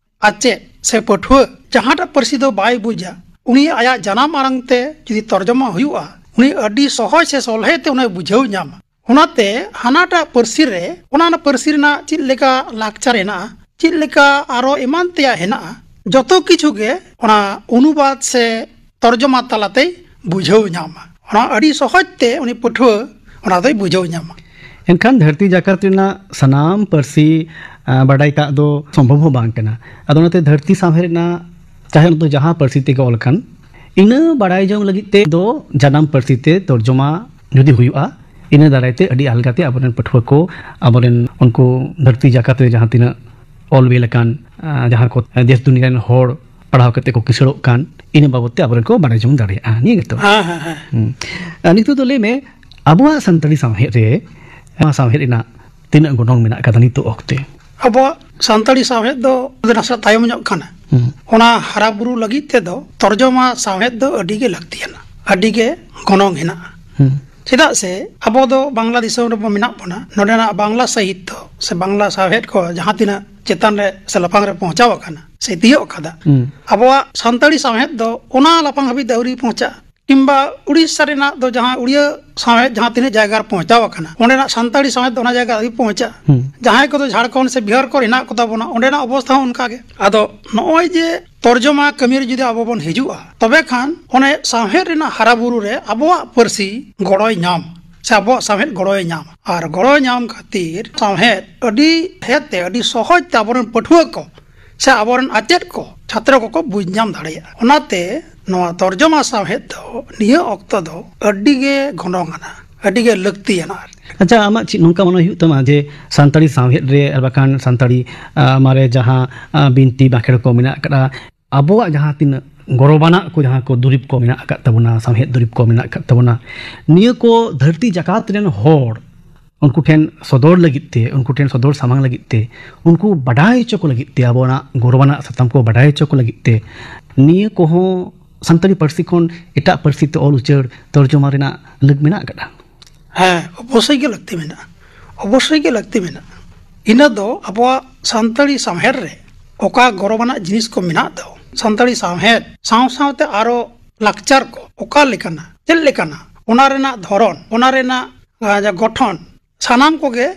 ᱟᱪᱮᱫ ᱥᱮ ᱯᱟᱹᱴᱷᱩᱣᱟᱹ ᱡᱟᱦᱟᱸᱴᱟᱜ ᱯᱟᱹᱨᱥᱤ ᱫᱚ ᱵᱟᱭ ᱵᱩᱡᱟ, ᱩᱱᱤ ᱟᱭᱟᱜ ᱡᱟᱱᱟᱢ ᱟᱲᱟᱝ ᱛᱮ ᱡᱩᱫᱤ ᱛᱚᱨᱡᱚᱢᱟ ᱦᱩᱭᱩᱜᱼᱟ, ᱩᱱᱤ ᱟᱹᱰᱤ ᱥᱚᱦᱚᱡ ᱥᱮ ᱥᱚᱞᱦᱮ ᱛᱮ ᱚᱱᱟᱭ ᱵᱩᱡᱷᱟᱹᱣ ᱧᱟᱢᱟ᱾ ᱚᱱᱟᱛᱮ ᱦᱟᱱᱟᱴᱟᱜ ᱯᱟᱹᱨᱥᱤ ᱨᱮ ᱚᱱᱟ, ᱚᱱᱟ ᱯᱟᱹᱨᱥᱤ ᱨᱮᱱᱟᱜ ᱪᱮᱫ ᱞᱮᱠᱟ ᱞᱟᱠᱪᱟᱨ ᱦᱮᱱᱟᱜᱼᱟ, ᱪᱮᱫ ᱞᱮᱠᱟ ᱟᱨᱚ ᱮᱢᱟᱱ ᱛᱮᱭᱟᱜ ᱦᱮᱱᱟᱜᱼᱟ, ᱡᱚᱛᱚ ᱠᱤᱪᱷᱩ ᱜᱮ ᱚᱱᱟ ᱚᱱᱩᱵᱟᱫ ᱥᱮ ᱛᱚᱨᱡᱚᱢᱟ ᱛᱟᱞᱟᱛᱮᱭ ᱵᱩᱡᱷᱟᱹᱣ ᱧᱟᱢᱟ᱾ ᱚᱱᱟ ᱟᱹᱰᱤ ᱥᱚᱦᱚᱡ ᱛᱮ ᱩᱱᱤ ᱯᱟᱹᱴᱷᱩᱣᱟᱹ ᱚᱱᱟ ᱫᱚᱭ ᱵᱩᱡᱷᱟᱹᱣ ᱧᱟᱢᱟ᱾ ᱮᱱᱠᱷᱟᱱ ᱫᱷᱟᱹᱨᱛᱤ ᱡᱟᱠᱟᱛ ᱨᱮᱱᱟᱜ ᱥᱟᱱᱟᱢ ᱯᱟᱹᱨᱥᱤ, ᱟ, ᱵᱟᱰᱟᱭ ᱠᱟᱜ ᱫᱚ ᱥᱚᱢᱵᱷᱚᱵ ᱦᱚᱸ ᱵᱟᱝ ᱠᱟᱱᱟ᱾ ᱟᱫᱚ ᱚᱱᱟᱛᱮ ᱫᱷᱟᱹᱨᱛᱤ ᱥᱟᱶᱦᱮᱫ ᱨᱮᱱᱟᱜ, ᱪᱟᱦᱮ ᱚᱱᱟ ᱫᱚ ᱡᱟᱦᱟᱸ ᱯᱟᱹᱨᱥᱤ ᱛᱮᱜᱮ ᱚᱞ ᱠᱟᱱ, ᱤᱱᱟᱹ ᱵᱟᱲᱟᱭ ᱡᱚᱝ ᱞᱟᱹᱜᱤᱫ ᱛᱮ ᱫᱚ ᱡᱟᱱᱟᱢ ᱯᱟᱹᱨᱥᱤ ᱛᱮ ᱛᱚᱨᱡᱚᱢᱟ ᱡᱩᱫᱤ ᱦᱩᱭᱩᱜᱼᱟ, ᱤᱱᱟᱹ ᱫᱟᱨᱟᱭ ᱛᱮ ᱟᱹᱰᱤ ᱟᱞᱜᱟ ᱛᱮ ᱟᱵᱚᱨᱮᱱ ᱯᱟᱹᱴᱷᱩᱣᱟᱹ ᱠᱚ, ᱟᱵᱚᱨᱮᱱ ᱩᱱᱠᱩ ᱫᱷᱟᱹᱨᱛᱤ ᱡᱟᱠᱟᱛ ᱨᱮ ᱡᱟᱦᱟᱸ ᱛᱤᱱᱟᱹᱜ ᱚᱞ ᱵᱤᱞ ᱟᱠᱟᱱ, ᱟ, ᱡᱟᱦᱟᱸ ᱠᱚ ᱫᱮᱥ ᱫᱩᱱᱤᱭᱟᱹ ᱨᱮᱱ ᱦᱚᱲ ᱯᱟᱲᱦᱟᱣ ᱠᱟᱛᱮ ᱠᱚ ᱠᱤᱥᱟᱹᱲᱚᱜ ᱠᱟᱱ, ᱤᱱᱟᱹ ᱵᱟᱵᱚᱫ ᱛᱮ ᱟᱵᱚᱨᱮᱱ ᱠᱚ ᱵᱟᱲᱟᱭ ᱡᱚᱝ ᱫᱟᱲᱮᱭᱟᱜᱼᱟ᱾ ᱱᱤᱭᱟᱹ ᱜᱮᱛᱚ? ᱦᱮᱸ, ᱦᱮᱸ, ᱦᱮᱸ᱾ ᱦᱩᱸ᱾ ᱟᱨ ᱱᱤᱛᱚᱜ ᱫᱚ ᱞᱟᱹᱭ ᱢᱮ, ᱟᱵᱚᱣᱟᱜ ᱥᱟᱱᱛᱟᱲᱤ ᱥᱟᱶᱦᱮᱫ ᱨᱮ, ᱱᱚᱣᱟ ᱥᱟᱶᱦᱮᱫ ᱨᱮᱱᱟᱜ ᱛᱤᱱᱟᱹᱜ ᱜᱚᱱᱚᱝ ᱢᱮᱱᱟᱜ ᱟᱠᱟᱫᱟ ᱱᱤᱛᱚᱜ ᱚᱠᱛᱮ? ᱟᱵᱚᱣᱟᱜ ᱥᱟᱱᱛᱟᱲᱤ ᱥᱟᱶᱦᱮᱫ ᱫᱚ ᱱᱟᱥᱮ ᱛᱟᱭᱚᱢ ᱧᱚᱜ ᱠᱟᱱᱟ᱾ ᱦᱩᱸ᱾ ᱚᱱᱟ ᱦᱟᱨᱟ ᱵᱩᱨᱩ ᱞᱟᱹᱜᱤᱫ ᱛᱮᱫᱚ ᱛᱚᱨᱡᱚᱢᱟ ᱥᱟᱶᱦᱮᱫ ᱫᱚ ᱟᱹᱰᱤ ᱜᱮ ᱞᱟᱹᱠᱛᱤᱭᱟᱱᱟ, ᱟᱹᱰᱤ ᱜᱮ ᱜᱚᱱᱚᱝ ᱦᱮᱱᱟᱜᱼᱟ᱾ ᱦᱩᱸ᱾ ᱪᱮᱫᱟᱜ ᱥᱮ ᱟᱵᱚ ᱫᱚ ᱵᱟᱝᱞᱟ ᱫᱤᱥᱚᱢ ᱨᱮᱵᱚ ᱢᱮᱱᱟᱜ ᱵᱚᱱᱟ, ᱱᱚᱰᱮᱱᱟᱜ ᱵᱟᱝᱞᱟ ᱥᱟᱦᱤᱛᱛᱚ ᱥᱮ ᱵᱟᱝᱞᱟ ᱥᱟᱶᱦᱮᱫ ᱠᱚ ᱡᱟᱦᱟᱸ ᱛᱤᱱᱟᱹᱜ ᱪᱮᱛᱟᱱ ᱨᱮ ᱥᱮ ᱞᱟᱯᱷᱟᱝ ᱨᱮ ᱯᱳᱸᱣᱪᱷᱟᱣ ᱟᱠᱟᱱᱟ ᱥᱮ ᱛᱤᱭᱳᱜ ᱟᱠᱟᱫᱟ, ᱦᱩᱸ᱾ ᱟᱵᱚᱣᱟᱜ ᱥᱟᱱᱛᱟᱲᱤ ᱥᱟᱶᱦᱮᱫ ᱫᱚ ᱚᱱᱟ ᱞᱟᱯᱷᱟᱝ ᱦᱟᱹᱵᱤᱡ ᱫᱚ ᱟᱹᱣᱨᱤ ᱯᱳᱸᱣᱪᱷᱟᱜᱼᱟ᱾ ᱠᱤᱝᱵᱟ ᱩᱲᱤᱥᱥᱟ ᱨᱮᱱᱟᱜ ᱫᱚ ᱡᱟᱦᱟᱸ ᱩᱲᱤᱭᱟᱹ ᱥᱟᱶᱦᱮᱫ ᱡᱟᱦᱟᱸ ᱛᱤᱱᱟᱹᱜ ᱡᱟᱭᱜᱟ ᱨᱮ ᱯᱳᱸᱣᱪᱷᱟᱣ ᱟᱠᱟᱱᱟ, ᱚᱸᱰᱮᱱᱟᱜ ᱥᱟᱱᱛᱟᱲᱤ ᱥᱟᱶᱦᱮᱫ ᱫᱚ ᱚᱱᱟ ᱡᱟᱭᱜᱟ ᱟᱹᱣᱨᱤ ᱯᱳᱸᱣᱪᱷᱟᱜᱼᱟ᱾ ᱦᱩᱸ᱾ ᱡᱟᱦᱟᱸᱭ ᱠᱚᱫᱚ ᱡᱷᱟᱲᱠᱷᱚᱸᱰ ᱥᱮ ᱵᱤᱦᱟᱨ ᱠᱚᱨᱮ ᱦᱮᱱᱟᱜ ᱠᱚᱛᱟ ᱵᱚᱱᱟ, ᱚᱸᱰᱮᱱᱟᱜ ᱚᱵᱚᱥᱛᱷᱟ ᱦᱚᱸ ᱚᱱᱠᱟ ᱜᱮ᱾ ᱟᱫᱚ ᱱᱚᱜᱼᱚᱭ ᱡᱮ ᱛᱚᱨᱡᱚᱢᱟ ᱠᱟᱹᱢᱤ ᱨᱮ ᱡᱩᱫᱤ ᱟᱵᱚ ᱵᱚᱱ ᱦᱤᱡᱩᱜᱼᱟ, ᱛᱚᱵᱮ ᱠᱷᱟᱱ ᱚᱱᱮ ᱥᱟᱶᱦᱮᱫ ᱨᱮᱱᱟᱜ ᱦᱟᱨᱟ ᱵᱩᱨᱩ ᱨᱮ ᱟᱵᱚᱣᱟᱜ ᱯᱟᱹᱨᱥᱤ ᱜᱚᱲᱚᱭ ᱧᱟᱢ ᱥᱮ ᱟᱵᱚᱣᱟᱜ ᱥᱟᱶᱦᱮᱫ ᱜᱚᱲᱚᱭ ᱧᱟᱢᱟ᱾ ᱟᱨ ᱜᱚᱲᱚᱭ ᱧᱟᱢ ᱠᱷᱟᱹᱛᱤᱨ ᱥᱟᱶᱦᱮᱫ ᱟᱹᱰᱤ ᱦᱮᱡ ᱛᱮ ᱟᱹᱰᱤ ᱥᱚᱦᱚᱡ ᱛᱮ ᱟᱵᱚᱨᱮᱱ ᱯᱟᱹᱴᱷᱩᱣᱟᱹ ᱠᱚ ᱥᱮ ᱟᱵᱚᱨᱮᱱ ᱟᱪᱮᱫ ᱠᱚ, ᱪᱷᱟᱛᱨᱚ ᱠᱚᱠᱚ ᱵᱩᱡᱽ ᱧᱟᱢ ᱫᱟᱲᱮᱭᱟᱜᱼᱟ᱾ ᱚᱱᱟᱛᱮ ᱱᱚᱣᱟ ᱛᱚᱨᱡᱚᱢᱟ ᱥᱟᱶᱦᱮᱫ ᱫᱚ ᱱᱤᱭᱟᱹ ᱚᱠᱛᱚ ᱫᱚ ᱟᱹᱰᱤ ᱜᱮ ᱜᱚᱱᱚᱝ ᱟᱱᱟ, ᱟᱹᱰᱤ ᱜᱮ ᱞᱟᱹᱠᱛᱤᱭᱟᱱᱟ᱾ ᱟᱪᱪᱷᱟ, ᱟᱢᱟᱜ ᱪᱮᱫ ᱱᱚᱝᱠᱟ ᱢᱚᱱᱮ ᱦᱩᱭᱩᱜ ᱛᱟᱢᱟ ᱡᱮ ᱥᱟᱱᱛᱟᱲᱤ ᱥᱟᱶᱦᱮᱫ ᱨᱮ ᱟᱨ ᱵᱟᱠᱷᱟᱱ ᱥᱟᱱᱛᱟᱲᱤ, ᱟ, ᱢᱟᱨᱮ ᱡᱟᱦᱟᱸ, ᱟ, ᱵᱤᱱᱛᱤ ᱵᱟᱸᱠᱷᱮᱲ ᱠᱚ ᱢᱮᱱᱟᱜ ᱟᱠᱟᱫᱼᱟ, ᱟᱵᱚᱣᱟᱜ ᱡᱟᱦᱟᱸ ᱛᱤᱱᱟᱹᱜ ᱜᱚᱨᱚᱵᱟᱱᱟᱜ ᱠᱚ, ᱡᱟᱦᱟᱸ ᱠᱚ ᱫᱩᱨᱤᱵᱽ ᱠᱚ ᱢᱮᱱᱟᱜ ᱟᱠᱟᱫ ᱛᱟᱵᱚᱱᱟ, ᱥᱟᱶᱦᱮᱫ ᱫᱩᱨᱤᱵᱽ ᱠᱚ ᱢᱮᱱᱟᱜ ᱟᱠᱟᱫ ᱛᱟᱵᱚᱱᱟ, ᱱᱤᱭᱟᱹ ᱠᱚ ᱫᱷᱟᱹᱨᱛᱤ ᱡᱟᱠᱟᱛ ᱨᱮᱱ ᱦᱚᱲ ᱩᱱᱠᱩ ᱴᱷᱮᱱ ᱥᱚᱫᱚᱨ ᱞᱟᱹᱜᱤᱫ ᱛᱮ, ᱩᱱᱠᱩ ᱴᱷᱮᱱ ᱥᱚᱫᱚᱨ ᱥᱟᱢᱟᱝ ᱞᱟᱹᱜᱤᱫ ᱛᱮ, ᱩᱱᱠᱩ ᱵᱟᱰᱟᱭ ᱦᱚᱪᱚ ᱠᱚ ᱞᱟᱹᱜᱤᱫ ᱛᱮ, ᱟᱵᱚᱱᱟᱜ ᱜᱚᱨᱚᱵᱟᱱᱟᱜ ᱥᱟᱛᱟᱢ ᱠᱚ ᱵᱟᱰᱟᱭ ᱦᱚᱪᱚ ᱠᱚ ᱞᱟᱹᱜᱤᱫ ᱛᱮ, ᱱᱤᱭᱟᱹ ᱠᱚᱦᱚᱸ ᱥᱟᱱᱛᱟᱲᱤ ᱯᱟᱹᱨᱥᱤ ᱠᱷᱚᱱ ᱮᱴᱟᱜ ᱯᱟᱹᱨᱥᱤ ᱛᱮ ᱚᱞ ᱩᱪᱟᱹᱲ, ᱛᱚᱨᱡᱚᱢᱟ ᱨᱮᱱᱟᱜ ᱞᱟᱹᱠ ᱢᱮᱱᱟᱜ ᱟᱠᱟᱫᱟ? ᱦᱮᱸ, ᱚᱵᱚᱥᱥᱳᱭ ᱜᱮ ᱞᱟᱹᱠᱛᱤ ᱢᱮᱱᱟᱜᱼᱟ, ᱚᱵᱚᱥᱥᱳᱭ ᱜᱮ ᱞᱟᱹᱠᱛᱤ ᱢᱮᱱᱟᱜᱼᱟ᱾ ᱤᱱᱟᱹ ᱫᱚ ᱟᱵᱚᱣᱟᱜ ᱥᱟᱱᱛᱟᱲᱤ ᱥᱟᱶᱦᱮᱫ ᱨᱮ ᱚᱠᱟ ᱜᱚᱨᱚᱵᱟᱱᱟᱜ ᱡᱤᱱᱤᱥ ᱠᱚ ᱢᱮᱱᱟᱜ ᱫᱚ, ᱥᱟᱱᱛᱟᱲᱤ ᱥᱟᱶᱦᱮᱫ ᱥᱟᱶ ᱥᱟᱶᱛᱮ ᱟᱨᱚ ᱞᱟᱠᱪᱟᱨ ᱠᱚ ᱚᱠᱟ ᱞᱮᱠᱟᱱᱟ, ᱪᱮᱫ ᱞᱮᱠᱟᱱᱟ, ᱚᱱᱟ ᱨᱮᱱᱟᱜ ᱫᱷᱚᱨᱚᱱ, ᱚᱱᱟ ᱨᱮᱱᱟᱜ ᱟᱨ ᱡᱟᱦᱟᱸ ᱜᱚᱴᱷᱚᱱ, ᱥᱟᱱᱟᱢ ᱠᱚᱜᱮ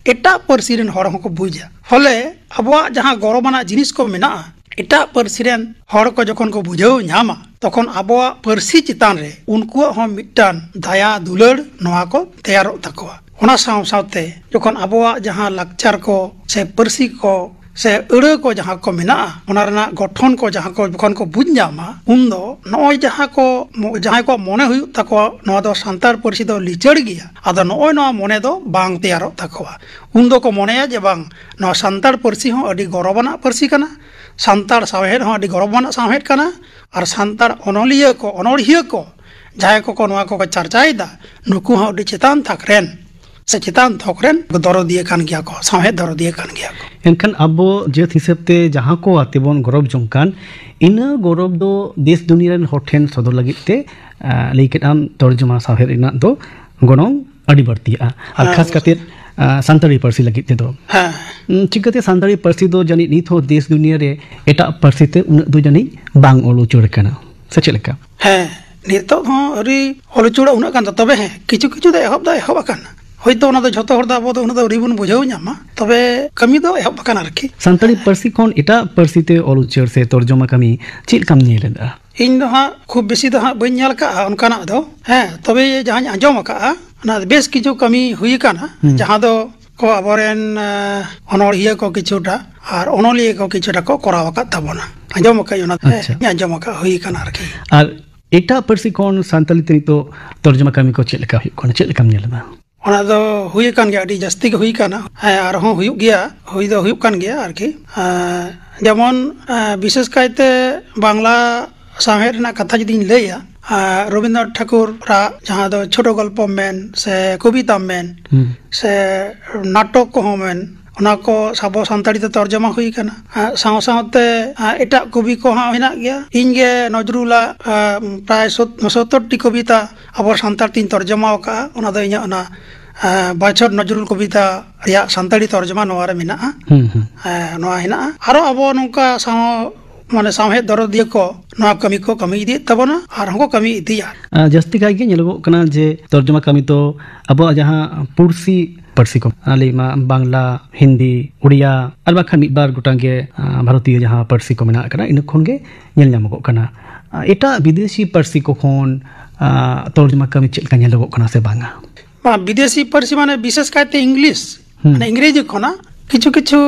ᱮᱴᱟᱜ ᱯᱟᱹᱨᱥᱤ ᱨᱮᱱ ᱦᱚᱲ ᱦᱚᱸᱠᱚ ᱵᱩᱡᱟ᱾ ᱯᱷᱚᱞᱮ ᱟᱵᱚᱣᱟᱜ ᱡᱟᱦᱟᱸ ᱜᱚᱨᱚᱵᱟᱱᱟᱜ ᱡᱤᱱᱤᱥ ᱠᱚ ᱢᱮᱱᱟᱜᱼᱟ, ᱮᱴᱟᱜ ᱯᱟᱹᱨᱥᱤ ᱨᱮᱱ ᱦᱚᱲ ᱠᱚ ᱡᱚᱠᱷᱚᱱ ᱠᱚ ᱵᱩᱡᱷᱟᱹᱣ ᱧᱟᱢᱟ, ᱛᱚᱠᱷᱚᱱ ᱟᱵᱚᱣᱟᱜ ᱯᱟᱹᱨᱥᱤ ᱪᱮᱛᱟᱱ ᱨᱮ ᱩᱱᱠᱩᱣᱟᱜ ᱦᱚᱸ ᱢᱤᱫᱴᱟᱝ ᱫᱟᱭᱟ ᱫᱩᱞᱟᱹᱲ ᱱᱚᱣᱟ ᱠᱚ ᱛᱮᱭᱟᱨᱚᱜ ᱛᱟᱠᱚᱣᱟ᱾ ᱚᱱᱟ ᱥᱟᱶ ᱥᱟᱶᱛᱮ ᱡᱚᱠᱷᱚᱱ ᱟᱵᱚᱣᱟᱜ ᱡᱟᱦᱟᱸ ᱞᱟᱠᱪᱟᱨ ᱠᱚ ᱥᱮ ᱯᱟᱹᱨᱥᱤ ᱠᱚ ᱥᱮ ᱟᱹᱲᱟᱹ ᱠᱚ ᱡᱟᱦᱟᱸ ᱠᱚ ᱢᱮᱱᱟᱜᱼᱟ, ᱚᱱᱟ ᱨᱮᱱᱟᱜ ᱜᱚᱴᱷᱚᱱ ᱠᱚ ᱡᱟᱦᱟᱸ ᱠᱚ ᱡᱚᱠᱷᱚᱱ ᱠᱚ ᱵᱩᱡᱽ ᱧᱟᱢᱟ, ᱩᱱᱫᱚ ᱱᱚᱜᱼᱚᱭ ᱡᱟᱦᱟᱸ ᱠᱚ ᱢᱚ-, ᱡᱟᱦᱟᱸᱭ ᱠᱚᱣᱟᱜ ᱢᱚᱱᱮ ᱦᱩᱭᱩᱜ ᱛᱟᱠᱚᱣᱟ ᱱᱚᱣᱟ ᱫᱚ ᱥᱟᱱᱛᱟᱲ ᱯᱟᱹᱨᱥᱤ ᱫᱚ ᱞᱤᱪᱟᱹᱲ ᱜᱮᱭᱟ, ᱟᱫᱚ ᱱᱚᱜᱼᱚᱭ ᱱᱚᱣᱟ ᱢᱚᱱᱮ ᱫᱚ ᱵᱟᱝ ᱛᱮᱭᱟᱨᱚᱜ ᱛᱟᱠᱚᱣᱟ᱾ ᱩᱱ ᱫᱚᱠᱚ ᱢᱚᱱᱮᱭᱟ ᱡᱮ ᱵᱟᱝ, ᱱᱚᱣᱟ ᱥᱟᱱᱛᱟᱲ ᱯᱟᱹᱨᱥᱤ ᱦᱚᱸ ᱟᱹᱰᱤ ᱜᱚᱨᱚᱵᱟᱱᱟᱜ ᱯᱟᱹᱨᱥᱤ ᱠᱟᱱᱟ, ᱥᱟᱱᱛᱟᱲ ᱥᱟᱶᱦᱮᱫ ᱦᱚᱸ ᱟᱹᱰᱤ ᱜᱚᱨᱚᱵᱟᱱᱟᱜ ᱥᱟᱶᱦᱮᱫ ᱠᱟᱱᱟ, ᱟᱨ ᱥᱟᱱᱛᱟᱲ ᱚᱱᱚᱞᱤᱭᱟᱹ ᱠᱚ, ᱚᱱᱚᱲᱦᱤᱭᱟᱹ ᱠᱚ, ᱡᱟᱦᱟᱸᱭ ᱠᱚᱠᱚ ᱱᱚᱣᱟ ᱠᱚᱠᱚ ᱪᱟᱨᱪᱟᱭᱮᱫᱟ, ᱱᱩᱠᱩ ᱦᱚᱸ ᱟᱹᱰᱤ ᱪᱮᱛᱟᱱ ᱛᱷᱟᱠ ᱨᱮᱱ ᱥᱮ ᱪᱮᱛᱟᱱ ᱛᱷᱚᱠ ᱨᱮᱱ ᱫᱚᱨᱚᱫᱤᱭᱟᱹ ᱠᱟᱱ ᱜᱮᱭᱟ ᱠᱚ, ᱥᱟᱶᱦᱮᱫ ᱫᱚᱨᱚᱫᱤᱭᱟᱹ ᱠᱟᱱ ᱜᱮᱭᱟ ᱠᱚ᱾ ᱮᱱᱠᱷᱟᱱ ᱟᱵᱚ ᱡᱟᱹᱛ ᱦᱤᱥᱟᱹᱵ ᱛᱮ ᱡᱟᱦᱟᱸ ᱠᱚ ᱟᱛᱮ ᱵᱚᱱ ᱜᱚᱨᱚᱵᱽ ᱡᱚᱝ ᱠᱟᱱ, ᱤᱱᱟᱹ ᱜᱚᱨᱚᱵᱽ ᱫᱚ ᱫᱮᱥ ᱫᱩᱱᱤᱭᱟᱹ ᱨᱮᱱ ᱦᱚᱲ ᱴᱷᱮᱱ ᱥᱚᱫᱚᱨ ᱞᱟᱹᱜᱤᱫ ᱛᱮ, ᱟᱸ, ᱞᱟᱹᱭ ᱠᱮᱫ ᱟᱢ, ᱛᱚᱨᱡᱚᱢᱟ ᱥᱟᱶᱦᱮᱫ ᱨᱮᱱᱟᱜ ᱫᱚ ᱜᱚᱱᱚᱝ ᱟᱹᱰᱤ ᱵᱟᱹᱲᱛᱤᱜᱼᱟ᱾ ᱟᱨ ᱦᱮᱸ, ᱠᱷᱟᱥ ᱚᱵᱚᱥᱥᱳᱭ᱾ ᱠᱟᱛᱮ, ᱟᱸ, ᱥᱟᱱᱛᱟᱲᱤ ᱯᱟᱹᱨᱥᱤ ᱞᱟᱹᱜᱤᱫ ᱛᱮᱫᱚ᱾ ᱦᱮᱸ᱾ ᱩᱸ, ᱪᱤᱠᱟᱹᱛᱮ ᱥᱟᱱᱛᱟᱲᱤ ᱯᱟᱹᱨᱥᱤ ᱫᱚ ᱡᱟᱹᱱᱤᱡ ᱱᱤᱛ ᱦᱚᱸ ᱫᱮᱥ ᱫᱩᱱᱤᱭᱟᱹ ᱨᱮ ᱮᱴᱟᱜ ᱯᱟᱹᱨᱥᱤ ᱛᱮ ᱩᱱᱟᱹᱜ ᱫᱚ ᱡᱟᱹᱱᱤᱡ ᱵᱟᱝ ᱚᱞ ᱩᱪᱟᱹᱲ ᱟᱠᱟᱱᱟ, ᱥᱮ ᱪᱮᱫ ᱞᱮᱠᱟ? ᱦᱮᱸ, ᱱᱤᱛᱚᱜ ᱦᱚᱸ ᱟᱹᱣᱨᱤ ᱚᱞ ᱩᱪᱟᱹᱲᱚᱜ ᱩᱱᱟᱹᱜ ᱜᱟᱱ ᱫᱚ, ᱛᱚᱵᱮ ᱦᱮᱸ, ᱠᱤᱪᱷᱩ ᱠᱤᱪᱷᱩ ᱫᱚ ᱮᱦᱚᱵ ᱫᱚ ᱮᱦᱚᱵ ᱟᱠᱟᱱᱟ᱾ ᱦᱳᱭᱛᱳ ᱚᱱᱟ ᱫᱚ ᱡᱷᱚᱛᱚ ᱦᱚᱲ ᱫᱚ ᱟᱵᱚ ᱫᱚ ᱩᱱᱟᱹᱜ ᱫᱚ ᱟᱹᱣᱨᱤ ᱵᱚᱱ ᱵᱩᱡᱷᱟᱹᱣ ᱧᱟᱢᱟ, ᱛᱚᱵᱮ ᱠᱟᱹᱢᱤ ᱫᱚ ᱮᱦᱚᱵ ᱟᱠᱟᱱᱟ ᱟᱨᱠᱤ᱾ ᱥᱟᱱᱛᱟᱲᱤ ᱯᱟᱹᱨᱥᱤ ᱠᱷᱚᱱ ᱮᱴᱟᱜ ᱯᱟᱹᱨᱥᱤ ᱛᱮ ᱚᱞ ᱩᱪᱟᱹᱲ ᱥᱮ ᱛᱚᱨᱡᱚᱢᱟ ᱠᱟᱹᱢᱤ ᱪᱮᱫ ᱞᱮᱠᱟᱢ ᱧᱮᱞ ᱮᱫᱟ? ᱤᱧ ᱫᱚ ᱦᱟᱸᱜ ᱠᱷᱩᱵ ᱵᱮᱥᱤ ᱫᱚ ᱦᱟᱸᱜ ᱵᱟᱹᱧ ᱧᱮᱞ ᱟᱠᱟᱫᱼᱟ ᱚᱱᱠᱟᱱᱟᱜ ᱫᱚ, ᱦᱮᱸ, ᱛᱚᱵᱮ ᱡᱟᱦᱟᱸᱧ ᱟᱸᱡᱚᱢ ᱟᱠᱟᱫᱼᱟ, ᱚᱱᱟ ᱵᱮᱥ ᱠᱤᱪᱷᱩ ᱠᱟᱹᱢᱤ ᱦᱩᱭ ᱟᱠᱟᱱᱟ, ᱦᱩᱸ᱾ ᱡᱟᱦᱟᱸ ᱫᱚ ᱠᱚ ᱟᱵᱚᱨᱮᱱ, ᱮᱸ, ᱚᱱᱚᱲᱦᱤᱭᱟᱹ ᱠᱚ ᱠᱤᱪᱷᱩᱴᱟ ᱟᱨ ᱚᱱᱚᱞᱤᱭᱟᱹ ᱠᱚ ᱠᱤᱪᱷᱩᱴᱟ ᱠᱚ ᱠᱚᱨᱟᱣ ᱟᱠᱟᱫ ᱛᱟᱵᱚᱱᱟ᱾ ᱟᱸᱡᱚᱢ ᱟᱠᱟᱫ ᱚᱱᱟ, ᱟᱪᱪᱷᱟ᱾ ᱦᱮᱸ, ᱟᱸᱡᱚᱢ ᱟᱠᱟᱫ ᱦᱩᱭ ᱟᱠᱟᱱᱟ ᱟᱨᱠᱤ᱾ ᱟᱨ ᱮᱴᱟᱜ ᱯᱟᱹᱨᱥᱤ ᱠᱷᱚᱱ ᱥᱟᱱᱛᱟᱲᱤ ᱛᱮ ᱱᱤᱛᱚᱜ ᱛᱚᱨᱡᱚᱢᱟ ᱠᱟᱹᱢᱤ ᱠᱚ ᱪᱮᱫ ᱞᱮᱠᱟ ᱦᱩᱭᱩᱜ ᱠᱟᱱᱟ? ᱪᱮᱫ ᱞᱮᱠᱟᱢ ᱧᱮᱞ ᱮᱫᱟ? ᱚᱱᱟ ᱫᱚ ᱦᱩᱭ ᱟᱠᱟᱱ ᱜᱮᱭᱟ, ᱟᱹᱰᱤ ᱡᱟᱹᱥᱛᱤ ᱜᱮ ᱦᱩᱭ ᱟᱠᱟᱱᱟ᱾ ᱦᱮᱸ, ᱟᱨᱦᱚᱸ ᱦᱩᱭᱩᱜ ᱜᱮᱭᱟ, ᱦᱩᱭ ᱫᱚ ᱦᱩᱭᱩᱜ ᱠᱟᱱ ᱜᱮᱭᱟ ᱟᱨᱠᱤ᱾ ᱮᱸ, ᱡᱮᱢᱚᱱ, ᱮᱸ, ᱵᱤᱥᱮᱥ ᱠᱟᱭᱛᱮ ᱵᱟᱝᱞᱟ ᱥᱟᱶᱦᱮᱫ ᱨᱮᱱᱟᱜ ᱠᱟᱛᱷᱟ ᱡᱩᱫᱤᱧ ᱞᱟᱹᱭᱟ, ᱮᱸ, ᱨᱚᱵᱤᱱᱫᱨᱚᱱᱟᱛᱷ ᱴᱷᱟᱠᱩᱨᱟᱜ ᱡᱟᱦᱟᱸ ᱫᱚ ᱪᱷᱳᱴᱳ ᱜᱚᱞᱯᱚ ᱢᱮᱱ ᱥᱮ ᱠᱚᱵᱤᱛᱟ ᱢᱮᱱ ᱦᱩᱸ᱾ ᱥᱮ ᱱᱟᱴᱚᱠ ᱠᱚᱦᱚᱸ ᱢᱮᱱ, ᱚᱱᱟ ᱠᱚ ᱟᱵᱚ ᱥᱟᱱᱛᱟᱲᱤ ᱛᱮ ᱛᱚᱨᱡᱚᱢᱟ ᱦᱩᱭ ᱟᱠᱟᱱᱟ᱾ ᱮᱸ, ᱥᱟᱶ ᱥᱟᱶᱛᱮ, ᱮᱸ, ᱮᱴᱟᱜ ᱠᱚᱵᱤ ᱠᱚᱦᱚᱸ ᱦᱮᱱᱟᱜ ᱜᱮᱭᱟ᱾ ᱤᱧ ᱜᱮ ᱱᱚᱡᱽᱨᱩᱞᱟᱜ, ᱮᱸ, ᱯᱨᱟᱭ ᱥᱚᱛ-, ᱥᱚᱛᱛᱚᱨ ᱴᱤ ᱠᱚᱵᱤᱛᱟ ᱟᱵᱚ ᱥᱟᱱᱛᱟᱲ ᱛᱤᱧ ᱛᱚᱨᱡᱚᱢᱟ ᱟᱠᱟᱫᱼᱟ᱾ ᱚᱱᱟ ᱫᱚ ᱤᱧᱟᱹᱜ ᱚᱱᱟ, ᱮᱸ, ᱵᱟᱪᱷᱚᱨ ᱱᱚᱡᱽᱨᱩᱞ ᱠᱚᱵᱤᱛᱟ ᱨᱮᱭᱟᱜ ᱥᱟᱱᱛᱟᱲᱤ ᱛᱚᱨᱡᱚᱢᱟ ᱱᱚᱣᱟ ᱨᱮ ᱢᱮᱱᱟᱜᱼᱟ᱾ ᱦᱩᱸ, ᱦᱩᱸ᱾ ᱮᱸ, ᱱᱚᱣᱟ ᱦᱮᱱᱟᱜᱼᱟ᱾ ᱟᱨᱚ ᱟᱵᱚ ᱱᱚᱝᱠᱟ ᱥᱟᱶ ᱢᱟᱱᱮ ᱥᱟᱶᱦᱮᱫ ᱫᱚᱨᱚᱫᱤᱭᱟᱹ ᱠᱚ ᱱᱚᱣᱟ ᱠᱟᱹᱢᱤ ᱠᱚ ᱠᱟᱹᱢᱤ ᱤᱫᱤᱭᱮᱫ ᱛᱟᱵᱚᱱᱟ ᱟᱨ ᱦᱚᱸᱠᱚ ᱠᱟᱹᱢᱤ ᱤᱫᱤᱭᱟ᱾ ᱟᱨ ᱡᱟᱹᱥᱛᱤ ᱠᱟᱭ ᱜᱮ ᱧᱮᱞᱚᱜᱚᱜ ᱠᱟᱱᱟ ᱡᱮ ᱛᱚᱨᱡᱚᱢᱟ ᱠᱟᱹᱢᱤ ᱫᱚ ᱟᱵᱚᱣᱟᱜ ᱡᱟᱦᱟᱸ ᱯᱩᱲᱥᱤ ᱯᱟᱹᱨᱥᱤ ᱠᱚ, ᱞᱟᱹᱭ ᱢᱟ ᱵᱟᱝᱞᱟ, ᱦᱤᱱᱫᱤ, ᱩᱲᱤᱭᱟ, ᱟᱨ ᱵᱟᱠᱷᱟᱱ ᱢᱤᱫ ᱵᱟᱨ ᱜᱚᱴᱟᱝ ᱜᱮ, ᱟᱸ, ᱵᱷᱟᱨᱚᱛᱤᱭᱚ ᱡᱟᱦᱟᱸ ᱯᱟᱹᱨᱥᱤ ᱠᱚ ᱢᱮᱱᱟᱜ ᱟᱠᱟᱫᱟ, ᱤᱱᱟᱹ ᱠᱷᱚᱱ ᱜᱮ ᱧᱮᱞ ᱧᱟᱢᱚᱜᱚᱜ ᱠᱟᱱᱟ᱾ ᱟᱸ, ᱮᱴᱟᱜ ᱵᱤᱫᱮᱥᱤ ᱯᱟᱹᱨᱥᱤ ᱠᱚ ᱠᱷᱚᱱ, ᱟᱸ, ᱛᱚᱨᱡᱚᱢᱟ ᱠᱟᱹᱢᱤ ᱪᱮᱫ ᱞᱮᱠᱟ ᱧᱮᱞᱚᱜᱚᱜ ᱠᱟᱱᱟ ᱥᱮ ᱵᱟᱝᱟ? ᱵᱟᱝ, ᱵᱤᱫᱮᱥᱤ ᱯᱟᱹᱨᱥᱤ ᱢᱟᱱᱮ ᱵᱤᱥᱮᱥ ᱠᱟᱭᱛᱮ ᱤᱝᱞᱤᱥ, ᱦᱩᱸ᱾ ᱢᱟᱱᱮ ᱤᱝᱨᱮᱡᱤ ᱠᱷᱚᱱᱟᱜ ᱠᱤᱪᱷᱩ ᱠᱤᱪᱷᱩ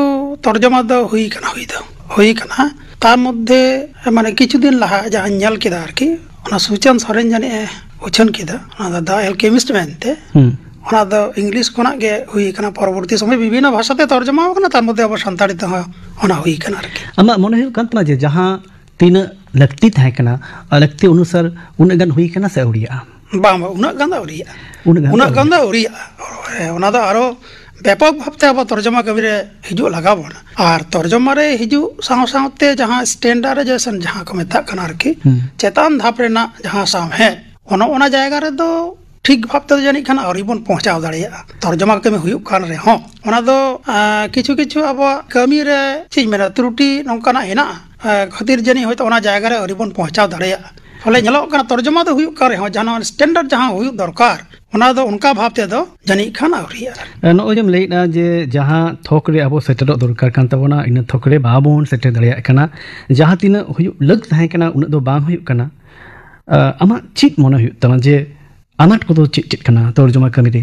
ᱛᱚᱨᱡᱚᱢᱟ ᱫᱚ ᱦᱩᱭ ᱠᱟᱱᱟ, ᱦᱩᱭ ᱫᱚ ᱦᱩᱭ ᱠᱟᱱᱟ᱾ ᱛᱟᱨ ᱢᱚᱫᱽᱫᱷᱮ ᱢᱟᱱᱮ ᱠᱤᱪᱷᱩ ᱫᱤᱱ ᱞᱟᱦᱟ ᱡᱟᱦᱟᱸᱧ ᱧᱮᱞ ᱠᱮᱫᱟ ᱟᱨᱠᱤ, ᱚᱱᱟ ᱥᱩᱪᱟᱱ ᱥᱚᱨᱮᱱ ᱡᱟᱹᱱᱤᱡ ᱮ ᱩᱪᱷᱟᱹᱱ ᱠᱮᱫᱟ, ᱚᱱᱟ ᱫᱚ The Alchemist ᱢᱮᱱᱛᱮ᱾ ᱦᱩᱸ᱾ ᱚᱱᱟ ᱫᱚ ᱤᱝᱞᱤᱥ ᱠᱷᱚᱱᱟᱜ ᱜᱮ ᱦᱩᱭ ᱠᱟᱱᱟ, ᱯᱚᱨᱚᱵᱚᱨᱛᱤ ᱥᱚᱢᱚᱭ ᱵᱤᱵᱷᱤᱱᱱᱚ ᱵᱷᱟᱥᱟᱛᱮ ᱛᱚᱨᱡᱚᱢᱟ ᱟᱠᱟᱱᱟ, ᱛᱟᱨ ᱢᱚᱫᱽᱫᱷᱮ ᱟᱵᱚ ᱥᱟᱱᱛᱟᱲᱤ ᱛᱮᱦᱚᱸ ᱚᱱᱟ ᱦᱩᱭ ᱠᱟᱱᱟ ᱟᱨᱠᱤ᱾ ᱟᱢᱟᱜ ᱢᱚᱱᱮ ᱦᱩᱭᱩᱜ ᱠᱟᱱ ᱛᱟᱢᱟ ᱡᱮ ᱡᱟᱦᱟᱸ ᱛᱤᱱᱟᱹᱜ ᱞᱟᱹᱠᱛᱤ ᱛᱟᱦᱮᱸ ᱠᱟᱱᱟ, ᱟᱨ ᱞᱟᱹᱠᱛᱤ ᱚᱱᱩᱥᱟᱨ ᱩᱱᱟᱹᱜ ᱜᱟᱱ ᱦᱩᱭ ᱠᱟᱱᱟ ᱥᱮ ᱟᱹᱣᱨᱤᱭᱟᱜᱼᱟ? ᱵᱟᱝ, ᱵᱟᱝ, ᱩᱱᱟᱹᱜ ᱜᱟᱱ ᱫᱚ ᱟᱹᱣᱨᱤᱭᱟᱜᱼᱟ᱾ ᱩᱱᱟᱹᱜ ᱜᱟᱱ ᱫᱚ ᱩᱱᱟᱹᱜ ᱜᱟᱱ ᱫᱚ ᱟᱹᱣᱨᱤᱭᱟᱜᱼᱟ᱾ ᱦᱮᱸ, ᱚᱱᱟ ᱫᱚ ᱟᱨᱚ ᱵᱮᱯᱚᱠ ᱵᱷᱟᱵᱛᱮ ᱟᱵᱚ ᱛᱚᱨᱡᱚᱢᱟ ᱠᱟᱹᱢᱤ ᱨᱮ ᱦᱤᱡᱩᱜ ᱞᱟᱜᱟᱣ ᱵᱚᱱᱟ᱾ ᱟᱨ ᱛᱚᱨᱡᱚᱢᱟ ᱨᱮ ᱦᱤᱡᱩᱜ ᱥᱟᱶ ᱥᱟᱶᱛᱮ ᱡᱟᱦᱟᱸ standardization ᱡᱟᱦᱟᱸ ᱠᱚ ᱢᱮᱛᱟᱜ ᱠᱟᱱᱟ ᱟᱨᱠᱤ, ᱦᱩᱸ᱾ ᱪᱮᱛᱟᱱ ᱫᱷᱟᱯ ᱨᱮᱱᱟᱜ ᱡᱟᱦᱟᱸ ᱥᱟᱶᱦᱮᱫ, ᱚᱱᱟ, ᱚᱱᱟ ᱡᱟᱭᱜᱟ ᱨᱮᱫᱚ ᱴᱷᱤᱠ ᱵᱷᱟᱵ ᱛᱮᱫᱚ ᱡᱟᱹᱱᱤᱡ ᱠᱷᱟᱱ ᱟᱹᱣᱨᱤ ᱵᱚᱱ ᱯᱳᱸᱪᱷᱟᱣ ᱫᱟᱲᱮᱭᱟᱜᱼᱟ᱾ ᱛᱚᱨᱡᱚᱢᱟ ᱠᱟᱹᱢᱤ ᱦᱩᱭᱩᱜ ᱠᱟᱱ ᱨᱮᱦᱚᱸ, ᱚᱱᱟ ᱫᱚ, ᱟᱸ, ᱠᱤᱪᱷᱩ ᱠᱤᱪᱷᱩ ᱟᱵᱚᱣᱟᱜ ᱠᱟᱹᱢᱤ ᱨᱮ, ᱪᱮᱫ ᱤᱧ ᱢᱮᱱᱟ, ᱛᱨᱩᱴᱤ ᱱᱚᱝᱠᱟᱱᱟᱜ ᱦᱮᱱᱟᱜᱼᱟ, ᱟᱸ, ᱠᱷᱟᱹᱛᱤᱨ ᱡᱟᱹᱱᱤᱡ ᱦᱚᱭᱛᱳ ᱚᱱᱟ ᱡᱟᱭᱜᱟ ᱨᱮ ᱟᱹᱣᱨᱤ ᱵᱚᱱ ᱯᱳᱸᱪᱷᱟᱣ ᱫᱟᱲᱮᱭᱟᱜᱼᱟ᱾ ᱯᱷᱚᱞᱮ ᱧᱮᱞᱚᱜ ᱠᱟᱱᱟ, ᱛᱚᱨᱡᱚᱢᱟ ᱫᱚ ᱦᱩᱭᱩᱜ ᱠᱟᱱ ᱨᱮᱦᱚᱸ, ᱡᱟᱦᱟᱸ standard ᱡᱟᱦᱟᱸ ᱦᱩᱭᱩᱜ ᱫᱚᱨᱠᱟᱨ, ᱚᱱᱟ ᱫᱚ ᱚᱱᱠᱟ ᱵᱷᱟᱵ ᱛᱮᱫᱚ ᱡᱟᱹᱱᱤᱡ ᱠᱷᱟᱱ ᱟᱹᱣᱨᱤᱭᱟᱜᱼᱟ᱾ ᱱᱚᱜᱼᱚᱭ ᱡᱮᱢ ᱞᱟᱹᱭᱮᱫᱼᱟ ᱡᱮ ᱡᱟᱦᱟᱸ ᱛᱷᱚᱠ ᱨᱮ ᱟᱵᱚ ᱥᱮᱴᱮᱨᱚᱜ ᱫᱚᱨᱠᱟᱨ ᱠᱟᱱ ᱛᱟᱵᱚᱱᱟ, ᱤᱱᱟᱹ ᱛᱷᱚᱠ ᱨᱮ ᱵᱟᱵᱚᱱ ᱥᱮᱴᱮᱨ ᱫᱟᱲᱮᱭᱟᱜ ᱠᱟᱱᱟ᱾ ᱡᱟᱦᱟᱸ ᱛᱤᱱᱟᱹᱜ ᱦᱩᱭᱩᱜ ᱞᱟᱹᱠ ᱛᱟᱦᱮᱸ ᱠᱟᱱᱟ, ᱩᱱᱟᱹᱜ ᱫᱚ ᱵᱟᱝ ᱦᱩᱭᱩᱜ ᱠᱟᱱᱟ᱾ ᱟᱸ, ᱟᱢᱟᱜ ᱪᱮᱫ ᱢᱚᱱᱮ ᱦᱩᱭᱩᱜ ᱛᱟᱢᱟ ᱡᱮ ᱟᱱᱟᱴ ᱠᱚᱫᱚ ᱪᱮᱫ ᱪᱮᱫ ᱠᱟᱱᱟ ᱛᱚᱨᱡᱚᱢᱟ ᱠᱟᱹᱢᱤ ᱨᱮ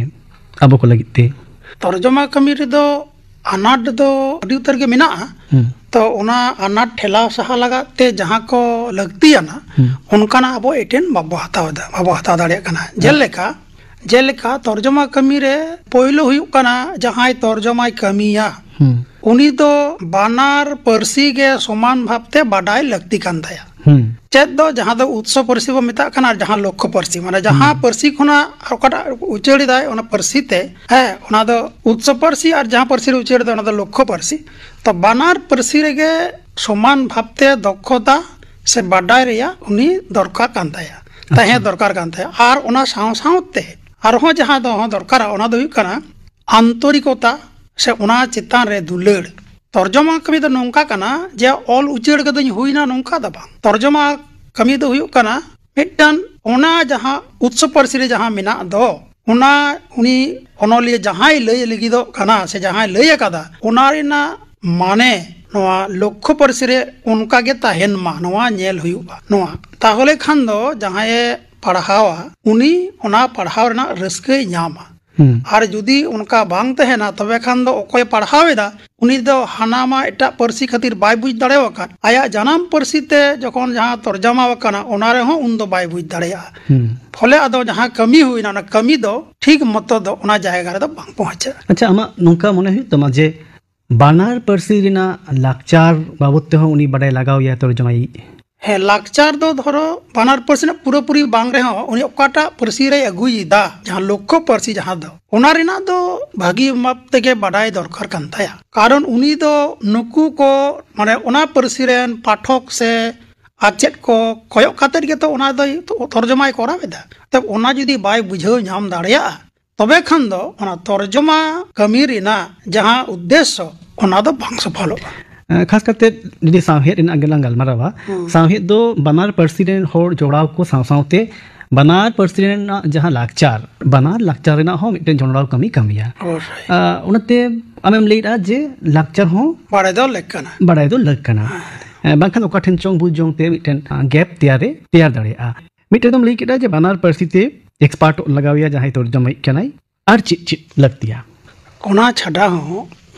ᱟᱵᱚ ᱠᱚ ᱞᱟᱹᱜᱤᱫ ᱛᱮ? ᱛᱚᱨᱡᱚᱢᱟ ᱠᱟᱹᱢᱤ ᱨᱮᱫᱚ ᱟᱱᱟᱴ ᱫᱚ ᱟᱹᱰᱤ ᱩᱛᱟᱹᱨ ᱜᱮ ᱢᱮᱱᱟᱜᱼᱟ᱾ ᱦᱩᱸ᱾ ᱛᱚ, ᱚᱱᱟ ᱟᱱᱟᱴ ᱴᱷᱮᱞᱟᱣ ᱥᱟᱦᱟ ᱞᱟᱜᱟᱫ ᱛᱮ ᱡᱟᱦᱟᱸ ᱠᱚ ᱞᱟᱹᱠᱛᱤᱭᱟᱱᱟ, ᱦᱩᱸ᱾ ᱚᱱᱠᱟᱱᱟᱜ ᱟᱵᱚ ᱮᱴᱮᱱ ᱵᱟᱵᱚ ᱦᱟᱛᱟᱣ ᱮᱫᱟ, ᱵᱟᱵᱚ ᱦᱟᱛᱟᱣ ᱫᱟᱲᱮᱭᱟᱜ ᱠᱟᱱᱟ᱾ ᱦᱮᱸ᱾ ᱡᱮᱞᱮᱠᱟ, ᱡᱮᱞᱮᱠᱟ ᱛᱚᱨᱡᱚᱢᱟ ᱠᱟᱹᱢᱤ ᱨᱮ ᱯᱳᱭᱞᱳ ᱦᱩᱭᱩᱜ ᱠᱟᱱᱟ, ᱡᱟᱦᱟᱸᱭ ᱛᱚᱨᱡᱚᱢᱟᱭ ᱠᱟᱹᱢᱤᱭᱟ, ᱦᱩᱸ᱾ ᱩᱱᱤ ᱫᱚ ᱵᱟᱱᱟᱨ ᱯᱟᱹᱨᱥᱤ ᱜᱮ ᱥᱚᱢᱟᱱ ᱵᱷᱟᱵᱛᱮ ᱵᱟᱰᱟᱭ ᱞᱟᱹᱠᱛᱤ ᱠᱟᱱ ᱛᱟᱭᱟ᱾ ᱦᱩᱸ᱾ ᱪᱮᱫ ᱫᱚ ᱡᱟᱦᱟᱸ ᱫᱚ ᱩᱛᱥᱚ ᱯᱟᱹᱨᱥᱤ ᱵᱚ ᱢᱮᱛᱟᱜ ᱠᱟᱱᱟ, ᱟᱨ ᱡᱟᱦᱟᱸ ᱞᱚᱠᱠᱷᱚ ᱯᱟᱹᱨᱥᱤ, ᱢᱟᱱᱮ ᱡᱟᱦᱟᱸ ᱦᱩᱸ᱾ ᱯᱟᱹᱨᱥᱤ ᱠᱷᱚᱱᱟᱜ ᱟᱨ ᱚᱠᱟᱴᱟᱜ ᱩᱪᱟᱹᱲ ᱮᱫᱟᱭ ᱚᱱᱟ ᱯᱟᱹᱨᱥᱤ ᱛᱮ, ᱦᱮᱸ, ᱚᱱᱟ ᱫᱚ ᱩᱛᱥᱚ ᱯᱟᱹᱨᱥᱤ, ᱟᱨ ᱡᱟᱦᱟᱸ ᱯᱟᱹᱨᱥᱤ ᱨᱮ ᱩᱪᱟᱹᱲ ᱮᱫᱟᱭ ᱚᱱᱟ ᱫᱚ ᱞᱚᱠᱠᱷᱚ ᱯᱟᱹᱨᱥᱤ᱾ ᱛᱚ, ᱵᱟᱱᱟᱨ ᱯᱟᱹᱨᱥᱤ ᱨᱮᱜᱮ ᱥᱚᱢᱟᱱ ᱵᱷᱟᱵᱛᱮ ᱫᱚᱠᱷᱚᱛᱟ ᱥᱮ ᱵᱟᱰᱟᱭ ᱨᱮᱭᱟᱜ ᱩᱱᱤ ᱫᱚᱨᱠᱟᱨ ᱠᱟᱱ ᱛᱟᱭᱟ, ᱛᱟᱦᱮᱸ ᱟᱪᱪᱷᱟ᱾ ᱫᱚᱨᱠᱟᱨ ᱠᱟᱱ ᱛᱟᱭᱟ, ᱟᱨ ᱚᱱᱟ ᱥᱟᱶ ᱥᱟᱶᱛᱮ ᱟᱨᱦᱚᱸ ᱡᱟᱦᱟᱸ ᱫᱚ ᱦᱚᱸ ᱫᱚᱨᱠᱟᱨᱟ, ᱚᱱᱟ ᱫᱚ ᱦᱩᱭᱩᱜ ᱠᱟᱱᱟ ᱟᱱᱛᱚᱨᱤᱠᱚᱛᱟ ᱥᱮ ᱚᱱᱟ ᱪᱮᱛᱟᱱ ᱨᱮ ᱫᱩᱞᱟᱹᱲ᱾ ᱛᱚᱨᱡᱚᱢᱟ ᱠᱟᱹᱢᱤ ᱫᱚ ᱱᱚᱝᱠᱟ ᱠᱟᱱᱟ ᱡᱮ ᱚᱞ ᱩᱪᱟᱹᱲ ᱠᱟᱹᱫᱟᱹᱧ, ᱦᱩᱭᱱᱟ, ᱱᱚᱝᱠᱟ ᱫᱚ ᱵᱟᱝ᱾ ᱛᱚᱨᱡᱚᱢᱟ ᱠᱟᱹᱢᱤ ᱫᱚ ᱦᱩᱭᱩᱜ ᱠᱟᱱᱟ ᱢᱤᱫᱴᱟᱝ ᱚᱱᱟ ᱡᱟᱦᱟᱸ ᱩᱛᱥᱚ ᱯᱟᱹᱨᱥᱤ ᱨᱮ ᱡᱟᱦᱟᱸ ᱢᱮᱱᱟᱜ ᱫᱚ, ᱚᱱᱟ ᱩᱱᱤ ᱚᱱᱚᱞᱤᱭᱟᱹ ᱡᱟᱦᱟᱸᱭ ᱞᱟᱹᱭ ᱞᱟᱹᱜᱤᱫᱚᱜ ᱠᱟᱱᱟ ᱥᱮ ᱡᱟᱦᱟᱸᱭ ᱞᱟᱹᱭ ᱟᱠᱟᱫᱟ, ᱚᱱᱟ ᱨᱮᱱᱟᱜ ᱢᱟᱱᱮ ᱱᱚᱣᱟ ᱞᱚᱠᱠᱷᱚ ᱯᱟᱹᱨᱥᱤ ᱨᱮ ᱚᱱᱠᱟ ᱜᱮ ᱛᱟᱦᱮᱱ ᱢᱟ, ᱱᱚᱣᱟ ᱧᱮᱞ ᱦᱩᱭᱩᱜᱼᱟ᱾ ᱱᱚᱣᱟ ᱛᱟᱦᱚᱞᱮ ᱠᱷᱟᱱ ᱫᱚ ᱡᱟᱦᱟᱸᱭᱮ ᱯᱟᱲᱦᱟᱣᱟ, ᱩᱱᱤ ᱚᱱᱟ ᱯᱟᱲᱦᱟᱣ ᱨᱮᱱᱟᱜ ᱨᱟᱹᱥᱠᱟᱹᱭ ᱧᱟᱢᱟ᱾ ᱦᱩᱸ᱾ ᱟᱨ ᱡᱩᱫᱤ ᱚᱱᱠᱟ ᱵᱟᱝ ᱛᱟᱦᱮᱱᱟ, ᱛᱚᱵᱮ ᱠᱷᱟᱱ ᱫᱚ ᱚᱠᱚᱭ ᱯᱟᱲᱦᱟᱣ ᱮᱫᱟ, ᱩᱱᱤ ᱫᱚ ᱦᱟᱱᱟ ᱢᱟ ᱮᱴᱟᱜ ᱯᱟᱹᱨᱥᱤ ᱠᱷᱟᱹᱛᱤᱨ ᱵᱟᱭ ᱵᱩᱡᱽ ᱫᱟᱲᱮ ᱟᱠᱟᱫ, ᱟᱭᱟᱜ ᱡᱟᱱᱟᱢ ᱯᱟᱹᱨᱥᱤ ᱛᱮ ᱡᱚᱠᱷᱚᱱ ᱡᱟᱦᱟᱸ ᱛᱚᱨᱡᱚᱢᱟ ᱟᱠᱟᱱᱟ, ᱚᱱᱟ ᱨᱮᱦᱚᱸ ᱩᱱ ᱫᱚ ᱵᱟᱭ ᱵᱩᱡᱽ ᱫᱟᱲᱮᱭᱟᱜᱼᱟ᱾ ᱦᱩᱸ᱾ ᱯᱷᱚᱞᱮ ᱟᱫᱚ ᱡᱟᱦᱟᱸ ᱠᱟᱹᱢᱤ ᱦᱩᱭᱱᱟ, ᱚᱱᱟ ᱠᱟᱹᱢᱤ ᱫᱚ ᱴᱷᱤᱠ ᱢᱚᱛᱚ ᱫᱚ ᱚᱱᱟ ᱡᱟᱭᱜᱟ ᱨᱮᱫᱚ ᱵᱟᱝ ᱯᱚᱦᱚᱸᱪᱟᱜᱼᱟ᱾ ᱟᱪᱪᱷᱟ, ᱟᱢᱟᱜ ᱱᱚᱝᱠᱟ ᱢᱚᱱᱮ ᱦᱩᱭᱩᱜ ᱛᱟᱢᱟ ᱡᱮ ᱵᱟᱱᱟᱨ ᱯᱟᱹᱨᱥᱤ ᱨᱮᱱᱟᱜ ᱞᱟᱠᱪᱟᱨ ᱵᱟᱵᱚᱫ ᱛᱮᱦᱚᱸ ᱩᱱᱤ ᱵᱟᱰᱟᱭ ᱞᱟᱜᱟᱣ ᱮᱭᱟ ᱛᱚᱨᱡᱚᱢᱟᱭᱤᱡ? ᱦᱮᱸ, ᱞᱟᱠᱪᱟᱨ ᱫᱚ ᱫᱷᱚᱨᱚ ᱵᱟᱱᱟᱨ ᱯᱟᱹᱨᱥᱤ ᱨᱮᱱᱟᱜ ᱯᱩᱨᱟᱹᱯᱩᱨᱤ ᱵᱟᱝ ᱨᱮᱦᱚᱸ, ᱩᱱᱤ ᱚᱠᱟᱴᱟᱜ ᱯᱟᱹᱨᱥᱤ ᱨᱮᱭ ᱟᱹᱜᱩᱭᱮᱫᱟ, ᱡᱟᱦᱟᱸ ᱞᱚᱠᱠᱷᱚ ᱯᱟᱹᱨᱥᱤ ᱡᱟᱦᱟᱸ ᱫᱚ, ᱚᱱᱟ ᱨᱮᱱᱟᱜ ᱫᱚ ᱵᱷᱟᱹᱜᱤ ᱢᱟᱯ ᱛᱮᱜᱮ ᱵᱟᱰᱟᱭ ᱫᱚᱨᱠᱟᱨ ᱠᱟᱱ ᱛᱟᱭᱟ᱾ ᱠᱟᱨᱚᱱ ᱩᱱᱤ ᱫᱚ ᱱᱩᱠᱩ ᱠᱚ, ᱢᱟᱱᱮ ᱚᱱᱟ ᱯᱟᱹᱨᱥᱤ ᱨᱮᱱ ᱯᱟᱴᱷᱚᱠ ᱥᱮ ᱟᱨ ᱪᱮᱫ ᱠᱚ ᱠᱚᱭᱚᱜ ᱠᱟᱛᱮᱫ ᱜᱮᱛᱚ ᱚᱱᱟ ᱫᱚᱭ ᱛᱚᱨᱡᱚᱢᱟᱭ ᱠᱚᱨᱟᱣ ᱮᱫᱟ᱾ ᱛᱚ ᱚᱱᱟ ᱡᱩᱫᱤ ᱵᱟᱭ ᱵᱩᱡᱷᱟᱹᱣ ᱧᱟᱢ ᱫᱟᱲᱮᱭᱟᱜᱼᱟ, ᱛᱚᱵᱮ ᱠᱷᱟᱱ ᱫᱚ ᱚᱱᱟ ᱛᱚᱨᱡᱚᱢᱟ ᱠᱟᱹᱢᱤ ᱨᱮᱱᱟᱜ ᱡᱟᱦᱟᱸ ᱩᱫᱽᱫᱮᱥᱥᱚ, ᱚᱱᱟ ᱫᱚ ᱵᱟᱝ ᱥᱚᱯᱷᱚᱞᱚᱜᱼᱟ᱾ ᱮᱸ, ᱠᱷᱟᱥ ᱠᱟᱛᱮ ᱡᱩᱫᱤ ᱥᱟᱶᱦᱮᱫ ᱨᱮᱱᱟᱜ ᱜᱮᱞᱟᱝ ᱜᱟᱞᱢᱟᱨᱟᱣᱟ, ᱦᱩᱸ᱾ ᱥᱟᱶᱦᱮᱫ ᱫᱚ ᱵᱟᱱᱟᱨ ᱯᱟᱹᱨᱥᱤ ᱨᱮᱱ ᱦᱚᱲ ᱡᱚᱲᱟᱣ ᱠᱚ ᱥᱟᱶ ᱥᱟᱶᱛᱮ ᱵᱟᱱᱟᱨ ᱯᱟᱹᱨᱥᱤ ᱨᱮᱱᱟᱜ ᱡᱟᱦᱟᱸ ᱞᱟᱠᱪᱟᱨ, ᱵᱟᱱᱟᱨ ᱞᱟᱠᱪᱟᱨ ᱨᱮᱱᱟᱜ ᱦᱚᱸ ᱢᱤᱫᱴᱮᱱ ᱡᱚᱱᱚᱲᱟᱣ ᱠᱟᱹᱢᱤ ᱠᱟᱹᱢᱤᱭᱟ᱾ ᱚᱵᱚᱥᱥᱳᱭ᱾ ᱟᱸ, ᱚᱱᱟᱛᱮ ᱟᱢᱮᱢ ᱞᱟᱹᱭᱮᱫᱼᱟ ᱡᱮ ᱞᱟᱠᱪᱟᱨ ᱦᱚᱸ ᱵᱟᱲᱟᱭ ᱫᱚ ᱞᱮᱠ ᱠᱟᱱᱟ᱾ ᱵᱟᱲᱟᱭ ᱫᱚ ᱞᱟᱹᱠ ᱠᱟᱱᱟ᱾ ᱦᱮᱸ᱾ ᱮᱸ, ᱵᱟᱝᱠᱷᱟᱱ ᱚᱠᱟ ᱴᱷᱮᱱ ᱪᱚᱝ ᱵᱩᱡᱽ ᱡᱚᱝ ᱛᱮ ᱢᱤᱫᱴᱮᱱ, ᱟᱸ, ᱜᱮᱯ ᱛᱮᱭᱟᱨᱮ, ᱛᱮᱭᱟᱨ ᱫᱟᱲᱮᱭᱟᱜᱼᱟ᱾ ᱢᱤᱫᱴᱮᱱ ᱫᱚᱢ ᱞᱟᱹᱭ ᱠᱮᱫᱟ ᱡᱮ ᱵᱟᱱᱟᱨ ᱯᱟᱹᱨᱥᱤ ᱛᱮ ᱮᱠᱥᱯᱟᱨᱴᱚᱜ ᱞᱟᱜᱟᱣ ᱮᱭᱟ ᱡᱟᱦᱟᱸᱭ ᱛᱚᱨᱡᱚᱢᱟᱭᱤᱡ ᱠᱟᱱᱟᱭ, ᱟᱨ ᱪᱮᱫ ᱪᱮᱫ ᱞᱟᱹᱠᱛᱤᱭᱟ? ᱚᱱᱟ ᱪᱷᱟᱰᱟ ᱦᱚᱸ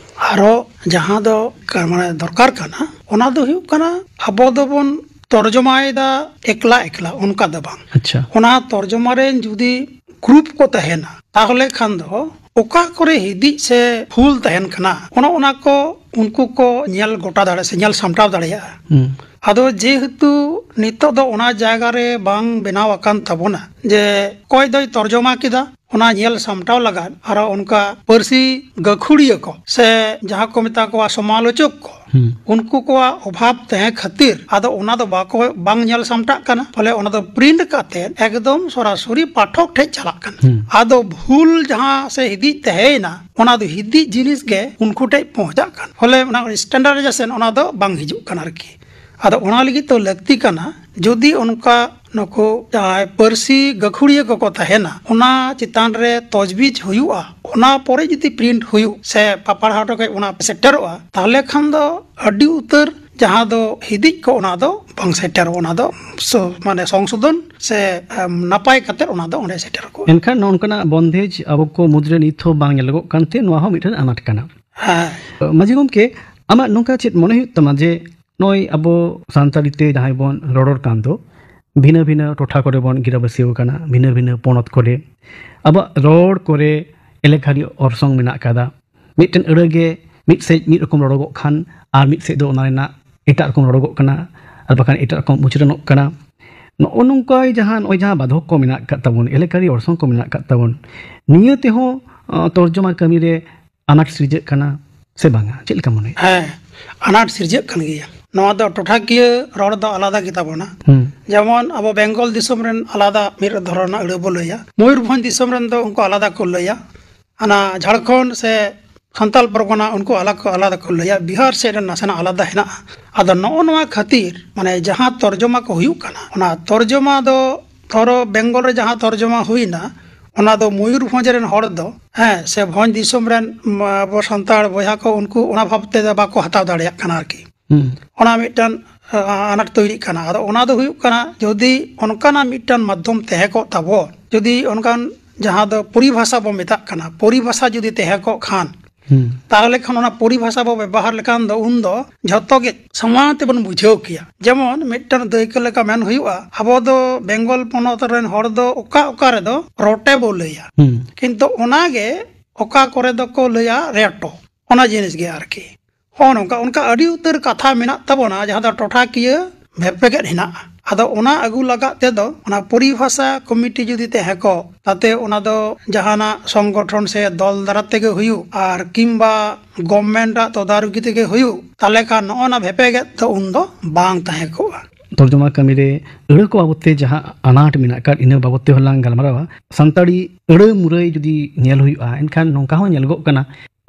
ᱟᱨᱚ ᱡᱟᱦᱟᱸ ᱫᱚ ᱠᱟ-, ᱢᱟᱱᱮ ᱫᱚᱨᱠᱟᱨ ᱠᱟᱱᱟ, ᱚᱱᱟ ᱫᱚ ᱦᱩᱭᱩᱜ ᱠᱟᱱᱟ ᱟᱵᱚ ᱫᱚᱵᱚᱱ ᱛᱚᱨᱡᱚᱢᱟᱭᱮᱫᱟ ᱮᱠᱞᱟ ᱮᱠᱞᱟ, ᱚᱱᱠᱟ ᱫᱚ ᱵᱟᱝ᱾ ᱟᱪᱪᱷᱟ᱾ ᱚᱱᱟ ᱛᱚᱨᱡᱚᱢᱟ ᱨᱮᱱ ᱡᱩᱫᱤ ᱜᱨᱩᱯ ᱠᱚ ᱛᱟᱦᱮᱱᱟ, ᱛᱟᱦᱚᱞᱮ ᱠᱷᱟᱱ ᱫᱚ ᱚᱠᱟ ᱠᱚᱨᱮ ᱦᱤᱫᱤᱡ ᱥᱮ ᱵᱷᱩᱞ ᱛᱟᱦᱮᱱ ᱠᱟᱱᱟ, ᱚᱱᱮ ᱚᱱᱟ ᱠᱚ ᱩᱱᱠᱩ ᱠᱚ ᱧᱮᱞ ᱜᱚᱴᱟ ᱫᱟᱲᱮ-, ᱥᱮ ᱧᱮᱞ ᱥᱟᱢᱴᱟᱣ ᱫᱟᱲᱮᱭᱟᱜᱼᱟ᱾ ᱦᱩᱸ᱾ ᱟᱫᱚ ᱡᱮᱦᱮᱛᱩ ᱱᱤᱛᱚᱜ ᱫᱚ ᱚᱱᱟ ᱡᱟᱭᱜᱟ ᱨᱮ ᱵᱟᱝ ᱵᱮᱱᱟᱣ ᱟᱠᱟᱱ ᱛᱟᱵᱚᱱᱟ ᱡᱮ ᱚᱠᱚᱭ ᱫᱚᱭ ᱛᱚᱨᱡᱚᱢᱟ ᱠᱮᱫᱟ, ᱚᱱᱟ ᱧᱮᱞ ᱥᱟᱢᱴᱟᱣ ᱞᱟᱜᱟᱫ ᱟᱨᱚ ᱚᱱᱠᱟ ᱯᱟᱹᱨᱥᱤ ᱜᱟᱹᱠᱷᱩᱲᱤᱭᱟᱹ ᱠᱚ ᱥᱮ ᱡᱟᱦᱟᱸ ᱠᱚ ᱢᱮᱛᱟ ᱠᱚᱣᱟ ᱥᱚᱢᱟᱞᱳᱪᱚᱠ ᱠᱚ, ᱦᱩᱸ᱾ ᱩᱱᱠᱩ ᱠᱚᱣᱟᱜ ᱚᱵᱷᱟᱵ ᱛᱟᱦᱮᱸ ᱠᱷᱟᱹᱛᱤᱨ ᱟᱫᱚ ᱚᱱᱟ ᱫᱚ ᱵᱟᱠᱚ, ᱵᱟᱝ ᱧᱮᱞ ᱥᱟᱢᱴᱟᱜ ᱠᱟᱱᱟ᱾ ᱯᱷᱚᱞᱮ ᱚᱱᱟ ᱫᱚ ᱯᱨᱤᱱᱴ ᱠᱟᱛᱮ ᱮᱠᱫᱚᱢ ᱥᱚᱨᱟᱥᱚᱨᱤ ᱯᱟᱴᱷᱚᱠ ᱴᱷᱮᱡ ᱪᱟᱞᱟᱜ ᱠᱟᱱᱟ᱾ ᱦᱩᱸ᱾ ᱟᱫᱚ ᱵᱷᱩᱞ ᱡᱟᱦᱟᱸ ᱥᱮ ᱦᱤᱫᱤᱡ ᱛᱟᱦᱮᱸᱭᱮᱱᱟ, ᱚᱱᱟ ᱫᱚ ᱦᱤᱫᱤᱡ ᱡᱤᱱᱤᱥ ᱜᱮ ᱩᱱᱠᱩ ᱴᱷᱮᱡ ᱯᱚᱸᱦᱪᱟᱜ ᱠᱟᱱᱟ᱾ ᱯᱷᱚᱞᱮ ᱚᱱᱟ ᱥᱴᱮᱱᱰᱟᱨᱰᱟᱭᱡᱮᱥᱚᱱ ᱚᱱᱟ ᱫᱚ ᱵᱟᱝ ᱦᱤᱡᱩᱜ ᱠᱟᱱᱟ ᱟᱨᱠᱤ᱾ ᱟᱫᱚ ᱚᱱᱟ ᱞᱟᱹᱜᱤᱫ ᱫᱚ ᱞᱟᱹᱠᱛᱤ ᱠᱟᱱᱟ, ᱡᱩᱫᱤ ᱚᱱᱠᱟ ᱱᱩᱠᱩ ᱡᱟᱦᱟᱸᱭ ᱯᱟᱹᱨᱥᱤ ᱜᱟᱹᱠᱷᱩᱲᱤᱭᱟᱹ ᱠᱚᱠᱚ ᱛᱟᱦᱮᱱᱟ, ᱚᱱᱟ ᱪᱮᱛᱟᱱ ᱨᱮ ᱛᱚᱡᱽᱵᱤᱡᱽ ᱦᱩᱭᱩᱜᱼᱟ, ᱚᱱᱟ ᱯᱚᱨᱮ ᱡᱩᱫᱤ ᱯᱨᱤᱱᱴ ᱦᱩᱭᱩᱜ ᱥᱮ ᱯᱟᱯᱟᱲᱦᱟᱴ ᱠᱷᱚᱡ ᱚᱱᱟ ᱥᱮᱴᱮᱨᱚᱜᱼᱟ, ᱛᱟᱦᱚᱞᱮ ᱠᱷᱟᱱ ᱫᱚ ᱟᱹᱰᱤ ᱩᱛᱟᱹᱨ ᱡᱟᱦᱟᱸ ᱫᱚ ᱦᱤᱫᱤᱡ ᱠᱚ, ᱚᱱᱟ ᱫᱚ ᱵᱟᱝ ᱥᱮᱴᱮᱨᱚᱜᱼᱟ᱾ ᱚᱱᱟ ᱫᱚ ᱥᱚ-, ᱢᱟᱱᱮ ᱥᱚᱝᱥᱳᱫᱷᱚᱱ ᱥᱮ, ᱮᱢ, ᱱᱟᱯᱟᱭ ᱠᱟᱛᱮ ᱚᱱᱟ ᱫᱚ ᱚᱸᱰᱮ ᱥᱮᱴᱮᱨ ᱠᱚᱜᱼᱟ᱾ ᱮᱱᱠᱷᱟᱱ ᱱᱚᱜᱼᱚ ᱱᱚᱝᱠᱟᱱᱟᱜ ᱵᱚᱱᱫᱮᱡᱽ ᱟᱵᱚ ᱠᱚ ᱢᱩᱫᱽᱨᱮ ᱱᱤᱛ ᱦᱚᱸ ᱵᱟᱝ ᱧᱮᱞᱚᱜᱚᱜ ᱠᱟᱱᱛᱮ ᱱᱚᱣᱟ ᱦᱚᱸ ᱢᱤᱫᱴᱮᱱ ᱟᱱᱟᱴ ᱠᱟᱱᱟ᱾ ᱦᱮᱸ᱾ ᱢᱟᱹᱡᱷᱤ ᱜᱚᱢᱠᱮ, ᱟᱢᱟᱜ ᱱᱚᱝᱠᱟ ᱪᱮᱫ ᱢᱚᱱᱮ ᱦᱩᱭᱩᱜ ᱛᱟᱢᱟ ᱡᱮ ᱱᱚᱜᱼᱚᱭ ᱟᱵᱚ ᱥᱟᱱᱛᱟᱲᱤ ᱛᱮ ᱡᱟᱦᱟᱸᱭ ᱵᱚᱱ ᱨᱚᱨᱚᱲ ᱠᱟᱱ ᱫᱚ, ᱵᱷᱤᱱᱟᱹ ᱵᱷᱤᱱᱟᱹ ᱴᱚᱴᱷᱟ ᱠᱚᱨᱮ ᱵᱚᱱ ᱜᱤᱨᱟᱹᱵᱟᱹᱥᱤ ᱟᱠᱟᱱᱟ, ᱵᱷᱤᱱᱟᱹ ᱵᱷᱤᱱᱟᱹ ᱯᱚᱱᱚᱛ ᱠᱚᱨᱮ ᱟᱵᱚᱣᱟᱜ ᱨᱚᱲ ᱠᱚᱨᱮ ᱮᱞᱮᱠᱟᱨᱤ ᱚᱨᱥᱚᱝ ᱢᱮᱱᱟᱜ ᱟᱠᱟᱫᱟ᱾ ᱢᱤᱫᱴᱮᱱ ᱟᱹᱲᱟᱹ ᱜᱮ ᱢᱤᱫ ᱥᱮᱫ ᱢᱤᱫ ᱨᱚᱠᱚᱢ ᱨᱚᱲᱚᱜᱚᱜ ᱠᱷᱟᱱ ᱟᱨ ᱢᱤᱫ ᱥᱮᱫ ᱫᱚ ᱚᱱᱟ ᱨᱮᱱᱟᱜ ᱮᱴᱟᱜ ᱨᱚᱠᱚᱢ ᱨᱚᱲᱚᱜᱚᱜ ᱠᱟᱱᱟ, ᱟᱨ ᱵᱟᱠᱷᱟᱱ ᱮᱴᱟᱜ ᱨᱚᱠᱚᱢ ᱩᱪᱨᱟᱹᱱᱚᱜ ᱠᱟᱱᱟ᱾ ᱱᱚᱜᱼᱚ ᱱᱚᱝᱠᱟ ᱡᱟᱦᱟᱸ, ᱱᱚᱜᱼᱚᱭ ᱡᱟᱦᱟᱸ ᱵᱟᱫᱷᱚᱠ ᱠᱚ ᱢᱮᱱᱟᱜ ᱟᱠᱟᱫ ᱛᱟᱵᱚᱱ, ᱮᱞᱮᱠᱟᱨᱤ ᱚᱨᱥᱚᱝ ᱠᱚ ᱢᱮᱱᱟᱜ ᱟᱠᱟᱫ ᱛᱟᱵᱚᱱ, ᱱᱤᱭᱟᱹ ᱛᱮᱦᱚᱸ, ᱟᱸ, ᱛᱚᱨᱡᱚᱢᱟ ᱠᱟᱹᱢᱤ ᱨᱮ ᱟᱱᱟᱴ ᱥᱤᱨᱡᱟᱹᱜ ᱠᱟᱱᱟ ᱥᱮ ᱵᱟᱝᱟ? ᱪᱮᱫ ᱞᱮᱠᱟ ᱢᱚᱱᱮ? ᱦᱮᱸ, ᱟᱱᱟᱴ ᱥᱤᱨᱡᱟᱹᱜ ᱠᱟᱱ ᱜᱮᱭᱟ᱾ ᱱᱚᱣᱟ ᱫᱚ ᱴᱚᱴᱷᱟᱠᱤᱭᱟᱹ ᱨᱚᱲ ᱫᱚ ᱟᱞᱟᱫᱟ ᱜᱮᱛᱟ ᱵᱚᱱᱟ᱾ ᱦᱩᱸ᱾ ᱡᱮᱢᱚᱱ ᱟᱵᱚ ᱵᱮᱝᱜᱚᱞ ᱫᱤᱥᱚᱢ ᱨᱮᱱ ᱟᱞᱟᱫᱟ ᱢᱤᱫ ᱫᱷᱚᱨᱚᱱ ᱨᱮᱱᱟᱜ ᱟᱹᱲᱟᱹ ᱵᱚ ᱞᱟᱹᱭᱟ, ᱢᱚᱭᱩᱨᱵᱷᱚᱸᱡᱽ ᱫᱤᱥᱚᱢ ᱨᱮᱱ ᱫᱚ ᱩᱱᱠᱩ ᱟᱞᱟᱫᱟ ᱠᱚ ᱞᱟᱹᱭᱟ, ᱚᱱᱟ ᱡᱷᱟᱲᱠᱷᱚᱸᱰ ᱥᱮ ᱥᱟᱱᱛᱟᱞ ᱯᱚᱨᱜᱚᱱᱟ ᱩᱱᱠᱩ ᱟᱞᱟᱜᱽ ᱠᱚ, ᱟᱞᱟᱫᱟ ᱠᱚ ᱞᱟᱹᱭᱟ, ᱵᱤᱦᱟᱨ ᱥᱮᱫ ᱨᱮᱱ ᱱᱟᱥᱮᱱᱟᱜ ᱟᱞᱟᱫᱟ ᱦᱮᱱᱟᱜᱼᱟ᱾ ᱟᱫᱚ ᱱᱚᱜᱼᱚ ᱱᱚᱣᱟ ᱠᱷᱟᱹᱛᱤᱨ ᱢᱟᱱᱮ ᱡᱟᱦᱟᱸ ᱛᱚᱨᱡᱚᱢᱟ ᱠᱚ ᱦᱩᱭᱩᱜ ᱠᱟᱱᱟ, ᱚᱱᱟ ᱛᱚᱨᱡᱚᱢᱟ ᱫᱚ ᱫᱷᱚᱨᱚ ᱵᱮᱝᱜᱚᱞ ᱨᱮ ᱡᱟᱦᱟᱸ ᱛᱚᱨᱡᱚᱢᱟ ᱦᱩᱭᱱᱟ, ᱚᱱᱟ ᱫᱚ ᱢᱚᱭᱩᱨᱵᱷᱚᱸᱡᱽ ᱨᱮᱱ ᱦᱚᱲ ᱫᱚ, ᱦᱮᱸ, ᱥᱮ ᱵᱷᱚᱸᱡᱽ ᱫᱤᱥᱚᱢ ᱨᱮᱱ, ᱢ, ᱟᱵᱚ ᱥᱟᱱᱛᱟᱲ ᱵᱚᱭᱦᱟ ᱠᱚ, ᱩᱱᱠᱩ ᱚᱱᱟ ᱵᱷᱟᱵᱽ ᱛᱮᱫᱚ ᱵᱟᱠᱚ ᱦᱟᱛᱟᱣ ᱫᱟᱲᱮᱭᱟᱜ ᱠᱟᱱᱟ ᱟᱨᱠᱤ᱾ ᱦᱩᱸ᱾ ᱚᱱᱟ ᱢᱤᱫᱴᱟᱝ, ᱟ, ᱟᱱᱟᱴ ᱛᱚᱭᱨᱤᱜ ᱠᱟᱱᱟ᱾ ᱟᱫᱚ ᱚᱱᱟ ᱫᱚ ᱦᱩᱭᱩᱜ ᱠᱟᱱᱟ, ᱡᱩᱫᱤ ᱚᱱᱠᱟᱱᱟᱜ ᱢᱤᱫᱴᱟᱝ ᱢᱟᱫᱽᱫᱷᱚᱢ ᱛᱟᱦᱮᱸ ᱠᱚᱜ ᱛᱟᱵᱚ, ᱡᱩᱫᱤ ᱚᱱᱠᱟᱱ ᱡᱟᱦᱟᱸ ᱫᱚ ᱯᱚᱨᱤᱵᱷᱟᱥᱟ ᱵᱚ ᱢᱮᱛᱟᱜ ᱠᱟᱱᱟ, ᱯᱚᱨᱤᱵᱷᱟᱥᱟ ᱡᱩᱫᱤ ᱛᱟᱦᱮᱸ ᱠᱚᱜ ᱠᱷᱟᱱ, ᱦᱩᱸ᱾ ᱛᱟᱦᱚᱞᱮ ᱠᱷᱟᱱ ᱚᱱᱟ ᱯᱚᱨᱤᱵᱷᱟᱥᱟ ᱵᱚ ᱵᱮᱵᱚᱦᱟᱨ ᱞᱮᱠᱷᱟᱱ ᱫᱚ ᱩᱱ ᱫᱚ ᱡᱷᱚᱛᱚ ᱜᱮ ᱥᱚᱢᱟᱱ ᱛᱮᱵᱚᱱ ᱵᱩᱡᱷᱟᱹᱣ ᱠᱮᱭᱟ᱾ ᱡᱮᱢᱚᱱ ᱢᱤᱫᱴᱟᱝ ᱫᱟᱹᱭᱠᱟᱹ ᱞᱮᱠᱟ ᱢᱮᱱ ᱦᱩᱭᱩᱜᱼᱟ, ᱟᱵᱚ ᱫᱚ ᱵᱮᱝᱜᱚᱞ ᱯᱚᱱᱚᱛ ᱨᱮᱱ ᱦᱚᱲ ᱫᱚ ᱚᱠᱟ ᱚᱠᱟ ᱨᱮᱫᱚ ᱨᱚᱴᱮ ᱵᱚ ᱞᱟᱹᱭᱟ, ᱦᱩᱸ᱾ ᱠᱤᱱᱛᱩ ᱚᱱᱟᱜᱮ ᱚᱠᱟ ᱠᱚᱨᱮ ᱫᱚᱠᱚ ᱞᱟᱹᱭᱟ ᱨᱮᱴᱚ, ᱚᱱᱟ ᱡᱤᱱᱤᱥ ᱜᱮ ᱟᱨᱠᱤ᱾ ᱦᱚᱸ ᱱᱚᱝᱠᱟ, ᱚᱱᱠᱟ ᱟᱹᱰᱤ ᱩᱛᱟᱹᱨ ᱠᱟᱛᱷᱟ ᱢᱮᱱᱟᱜ ᱛᱟᱵᱚᱱᱟ, ᱡᱟᱦᱟᱸ ᱫᱚ ᱴᱚᱴᱷᱟᱠᱤᱭᱟᱹ ᱵᱷᱮᱯᱮᱜᱮᱫ ᱦᱮᱱᱟᱜᱼᱟ᱾ ᱟᱫᱚ ᱚᱱᱟ ᱟᱹᱜᱩ ᱞᱟᱜᱟᱫ ᱛᱮᱫᱚ ᱚᱱᱟ ᱯᱚᱨᱤᱵᱷᱟᱥᱟ ᱠᱚᱢᱤᱴᱤ ᱡᱩᱫᱤ ᱛᱟᱦᱮᱸ ᱠᱚᱜ, ᱛᱟᱛᱮ ᱚᱱᱟ ᱫᱚ ᱡᱟᱦᱟᱱᱟᱜ ᱥᱚᱝᱜᱚᱴᱷᱚᱱ ᱥᱮ ᱫᱚᱞ ᱫᱟᱨᱟ ᱛᱮᱜᱮ ᱦᱩᱭᱩᱜ, ᱟᱨ ᱠᱤᱢᱵᱟ ᱜᱚᱵᱷᱢᱮᱱᱴ ᱟᱜ ᱛᱚᱫᱟᱨᱚᱠᱤ ᱛᱮᱜᱮ ᱦᱩᱭᱩᱜ, ᱛᱟᱦᱞᱮ ᱠᱷᱟᱱ ᱱᱚᱜᱼᱚ ᱱᱟ ᱵᱷᱮᱯᱮᱜᱮᱫ ᱫᱚ ᱩᱱ ᱫᱚ ᱵᱟᱝ ᱛᱟᱦᱮᱸ ᱠᱚᱜᱼᱟ᱾ ᱛᱚᱨᱡᱚᱢᱟ ᱠᱟᱹᱢᱤ ᱨᱮ ᱟᱹᱲᱟᱹ ᱠᱚ ᱵᱟᱵᱚᱫ ᱛᱮ ᱡᱟᱦᱟᱸ ᱟᱱᱟᱴ ᱢᱮᱱᱟᱜ ᱟᱠᱟᱫ, ᱤᱱᱟᱹ ᱵᱟᱵᱚᱫ ᱛᱮᱦᱚᱸ ᱞᱟᱝ ᱜᱟᱞᱢᱟᱨᱟᱣᱟ᱾ ᱥᱟᱱᱛᱟᱲᱤ ᱟᱹᱲᱟᱹ ᱢᱩᱨᱟᱹᱭ ᱡᱩᱫᱤ ᱧᱮᱞ ᱦᱩᱭᱩᱜᱼᱟ, ᱮᱱᱠᱷᱟᱱ ᱱᱚᱝᱠᱟ ᱦᱚᱸ ᱧᱮᱞᱚᱜᱚᱜ ᱠᱟᱱᱟ,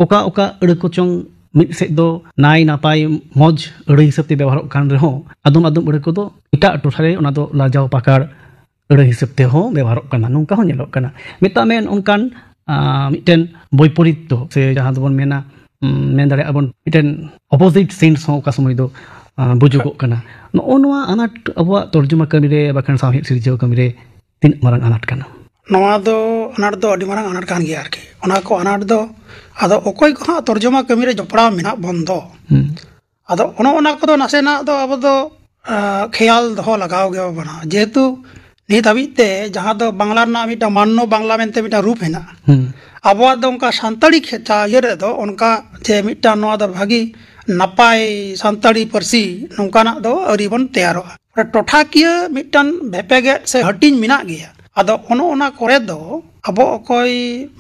ᱚᱠᱟ ᱚᱠᱟ ᱟᱹᱲᱟᱹ ᱠᱚᱪᱚᱝ ᱢᱤᱫ ᱥᱮᱫ ᱫᱚ ᱱᱟᱭ ᱱᱟᱯᱟᱭ ᱢᱚᱡᱽ ᱟᱹᱲᱟᱹ ᱦᱤᱥᱟᱹᱵ ᱛᱮ ᱵᱮᱣᱦᱟᱨᱚᱜ ᱠᱟᱱ ᱨᱮᱦᱚᱸ, ᱟᱫᱚᱢ ᱟᱫᱚᱢ ᱟᱹᱲᱟᱹ ᱠᱚᱫᱚ ᱮᱴᱟᱜ ᱴᱚᱴᱷᱟ ᱨᱮ ᱚᱱᱟ ᱫᱚ ᱞᱟᱡᱟᱣ ᱯᱟᱠᱟᱲ ᱟᱹᱲᱟᱹ ᱦᱤᱥᱟᱹᱵ ᱛᱮᱦᱚᱸ ᱵᱮᱣᱦᱟᱨᱚᱜ ᱠᱟᱱᱟ᱾ ᱱᱚᱝᱠᱟ ᱦᱚᱸ ᱧᱮᱞᱚᱜ ᱠᱟᱱᱟ᱾ ᱢᱮᱛᱟᱜ ᱢᱮ ᱚᱱᱠᱟᱱ, ᱟᱸ, ᱢᱤᱫᱴᱮᱱ ᱵᱳᱭᱯᱚᱨᱤᱛᱛᱚ ᱥᱮ ᱡᱟᱦᱟᱸ ᱫᱚᱵᱚᱱ ᱢᱮᱱᱟ, ᱩᱸ, ᱢᱮᱱ ᱫᱟᱲᱮᱭᱟᱜᱼᱟ ᱵᱚᱱ ᱢᱤᱫᱴᱮᱱ ᱚᱯᱳᱡᱤᱴ ᱥᱮᱱᱥ ᱦᱚᱸ ᱚᱠᱟ ᱥᱚᱢᱚᱭ ᱫᱚ, ᱟᱸ, ᱵᱩᱡᱩᱜᱚᱜ ᱠᱟᱱᱟ᱾ ᱱᱚᱜᱼᱚ ᱱᱚᱣᱟ ᱟᱱᱟᱴ ᱟᱵᱚᱣᱟᱜ ᱛᱚᱨᱡᱚᱢᱟ ᱠᱟᱹᱢᱤ ᱨᱮ ᱵᱟᱠᱷᱟᱱ ᱥᱟᱶᱦᱮᱫ ᱥᱤᱨᱡᱟᱹᱣ ᱠᱟᱹᱢᱤ ᱨᱮ ᱛᱤᱱᱟᱹᱜ ᱢᱟᱨᱟᱝ ᱟᱱᱟᱴ ᱠᱟᱱᱟ? ᱱᱚᱣᱟ ᱫᱚ ᱟᱱᱟᱴ ᱫᱚ ᱟᱹᱰᱤ ᱢᱟᱨᱟᱝ ᱟᱱᱟᱴ ᱠᱟᱱ ᱜᱮᱭᱟ ᱟᱨᱠᱤ᱾ ᱚᱱᱟ ᱠᱚ ᱟᱱᱟᱴ ᱫᱚ ᱟᱫᱚ ᱚᱠᱚᱭ ᱠᱚ ᱦᱟᱸᱜ ᱛᱚᱨᱡᱚᱢᱟ ᱠᱟᱹᱢᱤ ᱨᱮ ᱡᱚᱯᱲᱟᱣ ᱢᱮᱱᱟᱜ ᱵᱚᱱ ᱫᱚ, ᱦᱩᱸ᱾ ᱟᱫᱚ ᱚᱱᱮ ᱚᱱᱟ ᱠᱚᱫᱚ ᱱᱟᱥᱮᱱᱟᱜ ᱫᱚ ᱟᱵᱚ ᱫᱚ, ᱟ, ᱠᱷᱮᱭᱟᱞ ᱫᱚᱦᱚ ᱞᱟᱜᱟᱣ ᱜᱮ ᱵᱚᱱᱟ᱾ ᱡᱮᱦᱮᱛᱩ ᱱᱤᱛ ᱦᱟᱹᱵᱤᱡ ᱛᱮ ᱡᱟᱦᱟᱸ ᱫᱚ ᱵᱟᱝᱞᱟ ᱨᱮᱱᱟᱜ ᱢᱤᱫᱴᱟᱝ ᱢᱟᱱᱱᱚ ᱵᱟᱝᱞᱟ ᱢᱮᱱᱛᱮ ᱢᱤᱫᱴᱟᱝ ᱨᱩᱯ ᱦᱮᱱᱟᱜᱼᱟ, ᱦᱩᱸ᱾ ᱟᱵᱚᱣᱟᱜ ᱫᱚ ᱚᱱᱠᱟ ᱥᱟᱱᱛᱟᱲᱤ ᱠᱷᱮᱛᱟ ᱤᱭᱟᱹ ᱨᱮᱫᱚ ᱚᱱᱠᱟ ᱡᱮ ᱢᱤᱫᱴᱟᱝ ᱱᱚᱣᱟ ᱫᱚ ᱵᱷᱟᱹᱜᱤ ᱱᱟᱯᱟᱭ ᱥᱟᱱᱛᱟᱲᱤ ᱯᱟᱹᱨᱥᱤ ᱱᱚᱝᱠᱟᱱᱟᱜ ᱫᱚ ᱟᱹᱣᱨᱤ ᱵᱚᱱ ᱛᱮᱭᱟᱨᱚᱜᱼᱟ᱾ ᱴᱚᱴᱷᱟᱠᱤᱭᱟᱹ ᱢᱤᱫᱴᱟᱝ ᱵᱷᱮᱯᱮᱜᱮᱫ ᱥᱮ ᱦᱟᱹᱴᱤᱧ ᱢᱮᱱᱟᱜ ᱜᱮᱭᱟ᱾ ᱟᱫᱚ ᱚᱱᱮ ᱚᱱᱟ ᱠᱚᱨᱮ ᱫᱚ ᱟᱵᱚ ᱚᱠᱚᱭ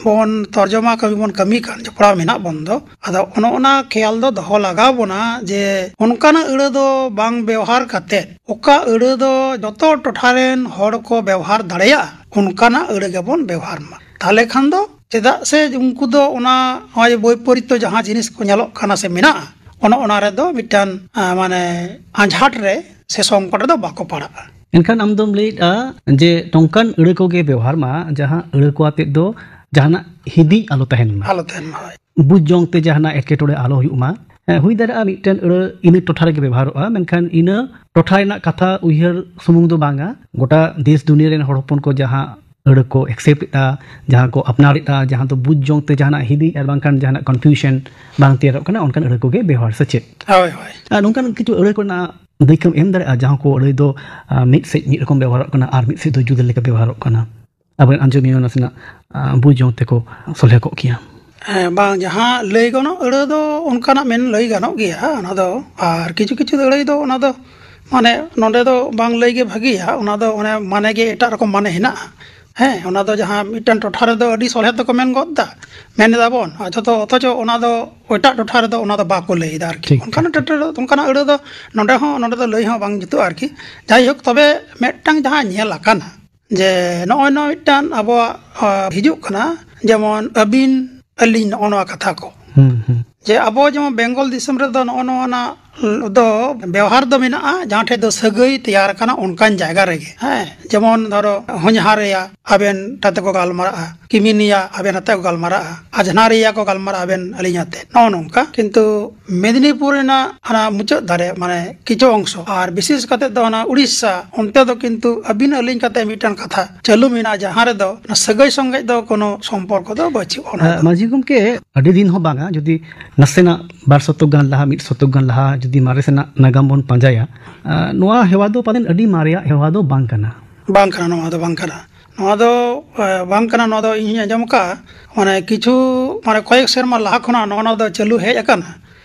ᱵᱚᱱ ᱛᱚᱨᱡᱚᱢᱟ ᱠᱟᱹᱢᱤ ᱵᱚᱱ ᱠᱟᱹᱢᱤ ᱠᱟᱱ, ᱡᱚᱯᱲᱟᱣ ᱢᱮᱱᱟᱜ ᱵᱚᱱ ᱫᱚ, ᱟᱫᱚ ᱚᱱᱮ ᱚᱱᱟ ᱠᱷᱮᱭᱟᱞ ᱫᱚ ᱫᱚᱦᱚ ᱞᱟᱜᱟᱣ ᱵᱚᱱᱟ ᱡᱮ ᱚᱱᱠᱟᱱᱟᱜ ᱟᱹᱲᱟᱹ ᱫᱚ ᱵᱟᱝ ᱵᱮᱣᱦᱟᱨ ᱠᱟᱛᱮ ᱚᱠᱟ ᱟᱹᱲᱟᱹ ᱫᱚ ᱡᱚᱛᱚ ᱴᱚᱴᱷᱟ ᱨᱮᱱ ᱦᱚᱲ ᱠᱚ ᱵᱮᱣᱦᱟᱨ ᱫᱟᱲᱮᱭᱟᱜᱼᱟ, ᱚᱱᱠᱟᱱᱟᱜ ᱟᱹᱲᱟᱹ ᱜᱮᱵᱚᱱ ᱵᱮᱣᱦᱟᱨ ᱢᱟ᱾ ᱛᱟᱦᱞᱮ ᱠᱷᱟᱱ ᱫᱚ ᱪᱮᱫᱟᱜ ᱥᱮ ᱩᱱᱠᱩ ᱫᱚ ᱚᱱᱟ ᱱᱚᱜᱼᱚᱭ ᱵᱳᱭᱯᱚᱨᱤᱛᱛᱚ ᱡᱟᱦᱟᱸ ᱡᱤᱱᱤᱥ ᱠᱚ ᱧᱮᱞᱚᱜ ᱠᱟᱱᱟ ᱥᱮ ᱢᱮᱱᱟᱜᱼᱟ, ᱚᱱᱮ ᱚᱱᱟ ᱨᱮᱫᱚ ᱢᱤᱫᱴᱟᱝ, ᱟ, ᱢᱟᱱᱮ ᱟᱸᱡᱷᱟᱴ ᱨᱮ ᱥᱮ ᱥᱚᱝᱠᱚᱴ ᱨᱮᱫᱚ ᱵᱟᱠᱚ ᱯᱟᱲᱟᱜᱼᱟ᱾ ᱮᱱᱠᱷᱟᱱ ᱟᱢ ᱫᱚᱢ ᱞᱟᱹᱭᱮᱫᱼᱟ ᱡᱮ ᱱᱚᱝᱠᱟᱱ ᱟᱹᱲᱟᱹ ᱠᱚᱜᱮ ᱵᱮᱣᱦᱟᱨ ᱢᱟ, ᱡᱟᱦᱟᱸ ᱟᱹᱲᱟᱹ ᱠᱚ ᱟᱛᱮᱫ ᱫᱚ ᱡᱟᱦᱟᱱᱟᱜ ᱦᱤᱫᱤᱡ ᱟᱞᱚ ᱛᱟᱦᱮᱱ ᱢᱟ᱾ ᱟᱞᱚ ᱛᱟᱦᱮᱱ ᱢᱟ, ᱦᱳᱭ᱾ ᱵᱩᱡᱽ ᱡᱚᱝ ᱛᱮ ᱡᱟᱦᱟᱱᱟᱜ ᱮᱴᱠᱮᱴᱚᱬᱮ ᱟᱞᱚ ᱦᱩᱭᱩᱜ ᱢᱟ᱾ ᱦᱮᱸ, ᱦᱩᱭ ᱫᱟᱲᱮᱭᱟᱜᱼᱟ ᱢᱤᱫᱴᱮᱱ ᱟᱹᱲᱟᱹ ᱤᱱᱟᱹ ᱴᱚᱴᱷᱟ ᱨᱮᱜᱮ ᱵᱮᱵᱚᱦᱟᱨᱚᱜᱼᱟ, ᱢᱮᱱᱠᱷᱟᱱ ᱤᱱᱟᱹ ᱴᱚᱴᱷᱟ ᱨᱮᱱᱟᱜ ᱠᱟᱛᱷᱟ ᱩᱭᱦᱟᱹᱨ ᱥᱩᱢᱩᱝ ᱫᱚ ᱵᱟᱝᱟ, ᱜᱚᱴᱟ ᱫᱮᱥ ᱫᱩᱱᱤᱭᱟᱹ ᱨᱮᱱ ᱦᱚᱲ ᱦᱚᱯᱚᱱ ᱠᱚ ᱡᱟᱦᱟᱸ ᱟᱹᱲᱟᱹ ᱠᱚ ᱮᱠᱥᱮᱯᱴ ᱮᱫᱟ, ᱡᱟᱦᱟᱸ ᱠᱚ ᱟᱯᱱᱟᱨᱮᱫᱟ, ᱡᱟᱦᱟᱸ ᱫᱚ ᱵᱩᱡᱽ ᱡᱚᱝ ᱛᱮ ᱡᱟᱦᱟᱱᱟᱜ ᱦᱤᱫᱤᱡ ᱟᱨ ᱵᱟᱝᱠᱷᱟᱱ ᱡᱟᱦᱟᱱᱟᱜ ᱠᱚᱱᱯᱷᱤᱭᱩᱡᱚᱱ ᱵᱟᱝ ᱛᱮᱭᱟᱨᱚᱜ ᱠᱟᱱᱟ, ᱚᱱᱠᱟᱱ ᱟᱹᱲᱟᱹ ᱠᱚᱜᱮ ᱵᱮᱣᱦᱟᱨ ᱥᱮ ᱪᱮᱫ? ᱦᱳᱭ, ᱦᱳᱭ᱾ ᱟᱨ ᱱᱚᱝᱠᱟᱱ ᱠᱤᱪᱷᱩ ᱟᱹᱲᱟᱹ ᱠᱚᱨᱮᱱᱟᱜ ᱫᱟᱹᱭᱠᱟᱹᱢ ᱮᱢ ᱫᱟᱲᱮᱭᱟᱜᱼᱟ, ᱡᱟᱦᱟᱸ ᱠᱚ ᱟᱹᱲᱟᱹ ᱫᱚ, ᱟᱸ, ᱢᱤᱫ ᱥᱮᱫ ᱢᱤᱫ ᱨᱚᱠᱚᱢ ᱵᱮᱣᱦᱟᱨᱚᱜ ᱠᱟᱱᱟ ᱟᱨ ᱢᱤᱫ ᱥᱮᱫ ᱫᱚ ᱡᱩᱫᱟᱹ ᱞᱮᱠᱟ ᱵᱮᱣᱦᱟᱨᱚᱜ ᱠᱟᱱᱟ? ᱟᱵᱚᱨᱮᱱ ᱟᱸᱡᱚᱢᱤᱭᱟᱹ ᱱᱟᱥᱮᱱᱟᱜ, ᱟᱸ, ᱵᱩᱡᱽ ᱡᱚᱝ ᱛᱮᱠᱚ ᱥᱚᱞᱦᱮ ᱠᱚᱜ ᱠᱮᱭᱟ᱾ ᱦᱮᱸ, ᱵᱟᱝ, ᱡᱟᱦᱟᱸ ᱞᱟᱹᱭ ᱜᱟᱱᱚᱜ ᱟᱹᱲᱟᱹ ᱫᱚ ᱚᱱᱠᱟᱱᱟᱜ ᱢᱮᱱ ᱞᱟᱹᱭ ᱜᱟᱱᱚᱜ ᱜᱮᱭᱟ ᱚᱱᱟ ᱫᱚ, ᱟᱨ ᱠᱤᱪᱷᱩ ᱠᱤᱪᱷᱩ ᱟᱹᱲᱟᱹ ᱫᱚ ᱚᱱᱟ ᱫᱚ ᱢᱟᱱᱮ ᱱᱚᱰᱮ ᱫᱚ ᱵᱟᱝ ᱞᱟᱹᱭ ᱜᱮ ᱵᱷᱟᱹᱜᱤᱭᱟ, ᱚᱱᱟ ᱫᱚ ᱚᱱᱮ ᱢᱟᱱᱮ ᱜᱮ ᱮᱴᱟᱜ ᱨᱚᱠᱚᱢ ᱢᱟᱱᱮ ᱦᱮᱱᱟᱜᱼᱟ᱾ ᱦᱮᱸ, ᱚᱱᱟ ᱫᱚ ᱡᱟᱦᱟᱸ ᱢᱤᱫᱴᱟᱝ ᱴᱚᱴᱷᱟ ᱨᱮᱫᱚ ᱟᱹᱰᱤ ᱥᱚᱞᱦᱮ ᱛᱮᱠᱚ ᱢᱮᱱ ᱜᱚᱫ ᱫᱟ, ᱢᱮᱱ ᱮᱫᱟ ᱵᱚᱱ, ᱚᱛᱷᱚᱪᱚ, ᱚᱛᱷᱚᱪᱚ ᱚᱱᱟ ᱫᱚ ᱮᱴᱟᱜ ᱴᱚᱴᱷᱟ ᱨᱮᱫᱚ ᱚᱱᱟ ᱫᱚ ᱵᱟᱠᱚ ᱞᱟᱹᱭ ᱮᱫᱟ ᱟᱨᱠᱤ᱾ ᱴᱷᱤᱠ, ᱚᱱᱠᱟᱱᱟᱜ ᱴᱚᱴᱷᱟ ᱨᱮ, ᱚᱱᱠᱟᱱᱟᱜ ᱟᱹᱲᱟᱹ ᱫᱚ ᱱᱚᱰᱮ ᱦᱚᱸ, ᱱᱚᱰᱮ ᱫᱚ ᱞᱟᱹᱭ ᱦᱚᱸ ᱵᱟᱝ ᱡᱩᱛᱩᱜᱼᱟ ᱟᱨᱠᱤ᱾ ᱡᱟᱭᱦᱳᱠ, ᱛᱚᱵᱮ ᱢᱤᱫᱴᱟᱝ ᱡᱟᱦᱟᱸ ᱧᱮᱞ ᱟᱠᱟᱱᱟ, ᱡᱮ ᱱᱚᱜᱼᱚᱭ ᱱᱚᱣᱟ ᱢᱤᱫᱴᱟᱝ ᱟᱵᱚᱣᱟᱜ, ᱟ, ᱦᱤᱡᱩᱜ ᱠᱟᱱᱟ, ᱡᱮᱢᱚᱱ ᱟᱹᱵᱤᱱ, ᱟᱹᱞᱤᱧ, ᱱᱚᱜᱼᱚ ᱱᱚᱣᱟ ᱠᱟᱛᱷᱟ ᱠᱚ᱾ ᱦᱩᱸ, ᱦᱩᱸ᱾ ᱡᱮ ᱟᱵᱚ ᱡᱮᱢᱚᱱ ᱵᱮᱝᱜᱚᱞ ᱫᱤᱥᱚᱢ ᱨᱮᱫᱚ ᱱᱚᱜᱼᱚ ᱱᱚᱣᱟ ᱱᱟᱜ ᱫᱚ ᱵᱮᱣᱦᱟᱨ ᱫᱚ ᱢᱮᱱᱟᱜᱼᱟ, ᱡᱟᱦᱟᱸ ᱴᱷᱮᱡ ᱫᱚ ᱥᱟᱹᱜᱟᱹᱭ ᱛᱮᱭᱟᱨ ᱟᱠᱟᱱᱟ ᱚᱱᱠᱟᱱ ᱡᱟᱭᱜᱟ ᱨᱮᱜᱮ᱾ ᱦᱮᱸ, ᱡᱮᱢᱚᱱ ᱫᱷᱚᱨᱚ ᱦᱚᱧᱦᱟᱨᱮᱭᱟ ᱟᱵᱮᱱ ᱛᱟᱛᱮ ᱠᱚ ᱜᱟᱞᱢᱟᱨᱟᱜᱼᱟ, ᱠᱤᱢᱤᱱᱤᱭᱟ ᱟᱵᱮᱱ ᱟᱛᱮ ᱠᱚ ᱜᱟᱞᱢᱟᱨᱟᱜᱼᱟ, ᱟᱡᱷᱱᱟᱨᱤᱭᱟ ᱠᱚ ᱜᱟᱞᱢᱟᱨᱟᱜᱼᱟ ᱟᱵᱮᱱ ᱟᱹᱞᱤᱧ ᱟᱛᱮ, ᱱᱚᱜᱼᱚ ᱱᱚᱝᱠᱟ᱾ ᱠᱤᱱᱛᱩ ᱢᱮᱫᱽᱱᱤᱯᱩᱨ ᱨᱮᱱᱟᱜ ᱚᱱᱟ ᱢᱩᱪᱟᱹᱫ ᱫᱷᱟᱨᱮ, ᱢᱟᱱᱮ ᱠᱤᱪᱷᱩ ᱚᱝᱥᱚ, ᱟᱨ ᱵᱤᱥᱮᱥ ᱠᱟᱛᱮ ᱫᱚ ᱚᱱᱟ ᱩᱲᱤᱥᱥᱟ, ᱚᱱᱛᱮ ᱫᱚ ᱠᱤᱱᱛᱩ ᱟᱹᱵᱤᱱ ᱟᱹᱞᱤᱧ ᱠᱟᱛᱮ ᱢᱤᱫᱴᱟᱝ ᱠᱟᱛᱷᱟ ᱪᱟᱹᱞᱩ ᱢᱮᱱᱟᱜᱼᱟ, ᱡᱟᱦᱟᱸ ᱨᱮᱫᱚ ᱚᱱᱟ ᱥᱟᱹᱜᱟᱹᱭ ᱥᱚᱸᱜᱮ ᱫᱚ ᱠᱳᱱᱳ ᱥᱚᱢᱯᱚᱨᱠᱚ ᱫᱚ ᱵᱟᱹᱪᱩᱜᱼᱟ᱾ ᱚᱱᱟ ᱫᱚ᱾ ᱢᱟᱹᱡᱷᱤ ᱜᱚᱢᱠᱮ, ᱟᱹᱰᱤ ᱫᱤᱱ ᱦᱚᱸ ᱵᱟᱝᱟ, ᱡᱩᱫᱤ ᱱᱟᱥᱮᱱᱟᱜ ᱵᱟᱨ ᱥᱚᱛᱚᱠ ᱜᱟᱱ ᱞᱟᱦᱟ, ᱢᱤᱫ ᱥᱚᱛᱚᱠ ᱜᱟᱱ ᱞᱟᱦᱟ ᱡᱩᱫᱤ ᱢᱟᱨᱮ ᱥᱮᱱᱟᱜ ᱱᱟᱜᱟᱢ ᱵᱚᱱ ᱯᱟᱸᱡᱟᱭᱟ, ᱟ, ᱱᱚᱣᱟ ᱦᱮᱣᱟ ᱫᱚ ᱯᱟᱞᱮᱱ ᱟᱹᱰᱤ ᱢᱟᱨᱮᱭᱟᱜ ᱦᱮᱣᱟ ᱫᱚ ᱵᱟᱝ ᱠᱟᱱᱟ᱾ ᱵᱟᱝ ᱠᱟᱱᱟ, ᱱᱚᱣᱟ ᱫᱚ ᱵᱟᱝ ᱠᱟᱱᱟ᱾ ᱱᱚᱣᱟ ᱫᱚ, ᱮ, ᱵᱟᱝ ᱠᱟᱱᱟ, ᱱᱚᱣᱟ ᱫᱚ ᱤᱧ ᱦᱚᱸᱧ ᱟᱸᱡᱚᱢ ᱟᱠᱟᱫᱼᱟ᱾ ᱢᱟᱱᱮ ᱠᱤᱪᱷᱩ, ᱢᱟᱱᱮ ᱠᱚᱭᱮᱠ ᱥᱮᱨᱢᱟ ᱞᱟᱦᱟ ᱠᱷᱚᱱᱟᱜ ᱱᱚᱜᱼᱚ ᱱᱚᱣᱟ ᱫᱚ ᱪᱟᱹᱞᱩ ᱦᱮᱡ ᱟᱠᱟᱱᱟ᱾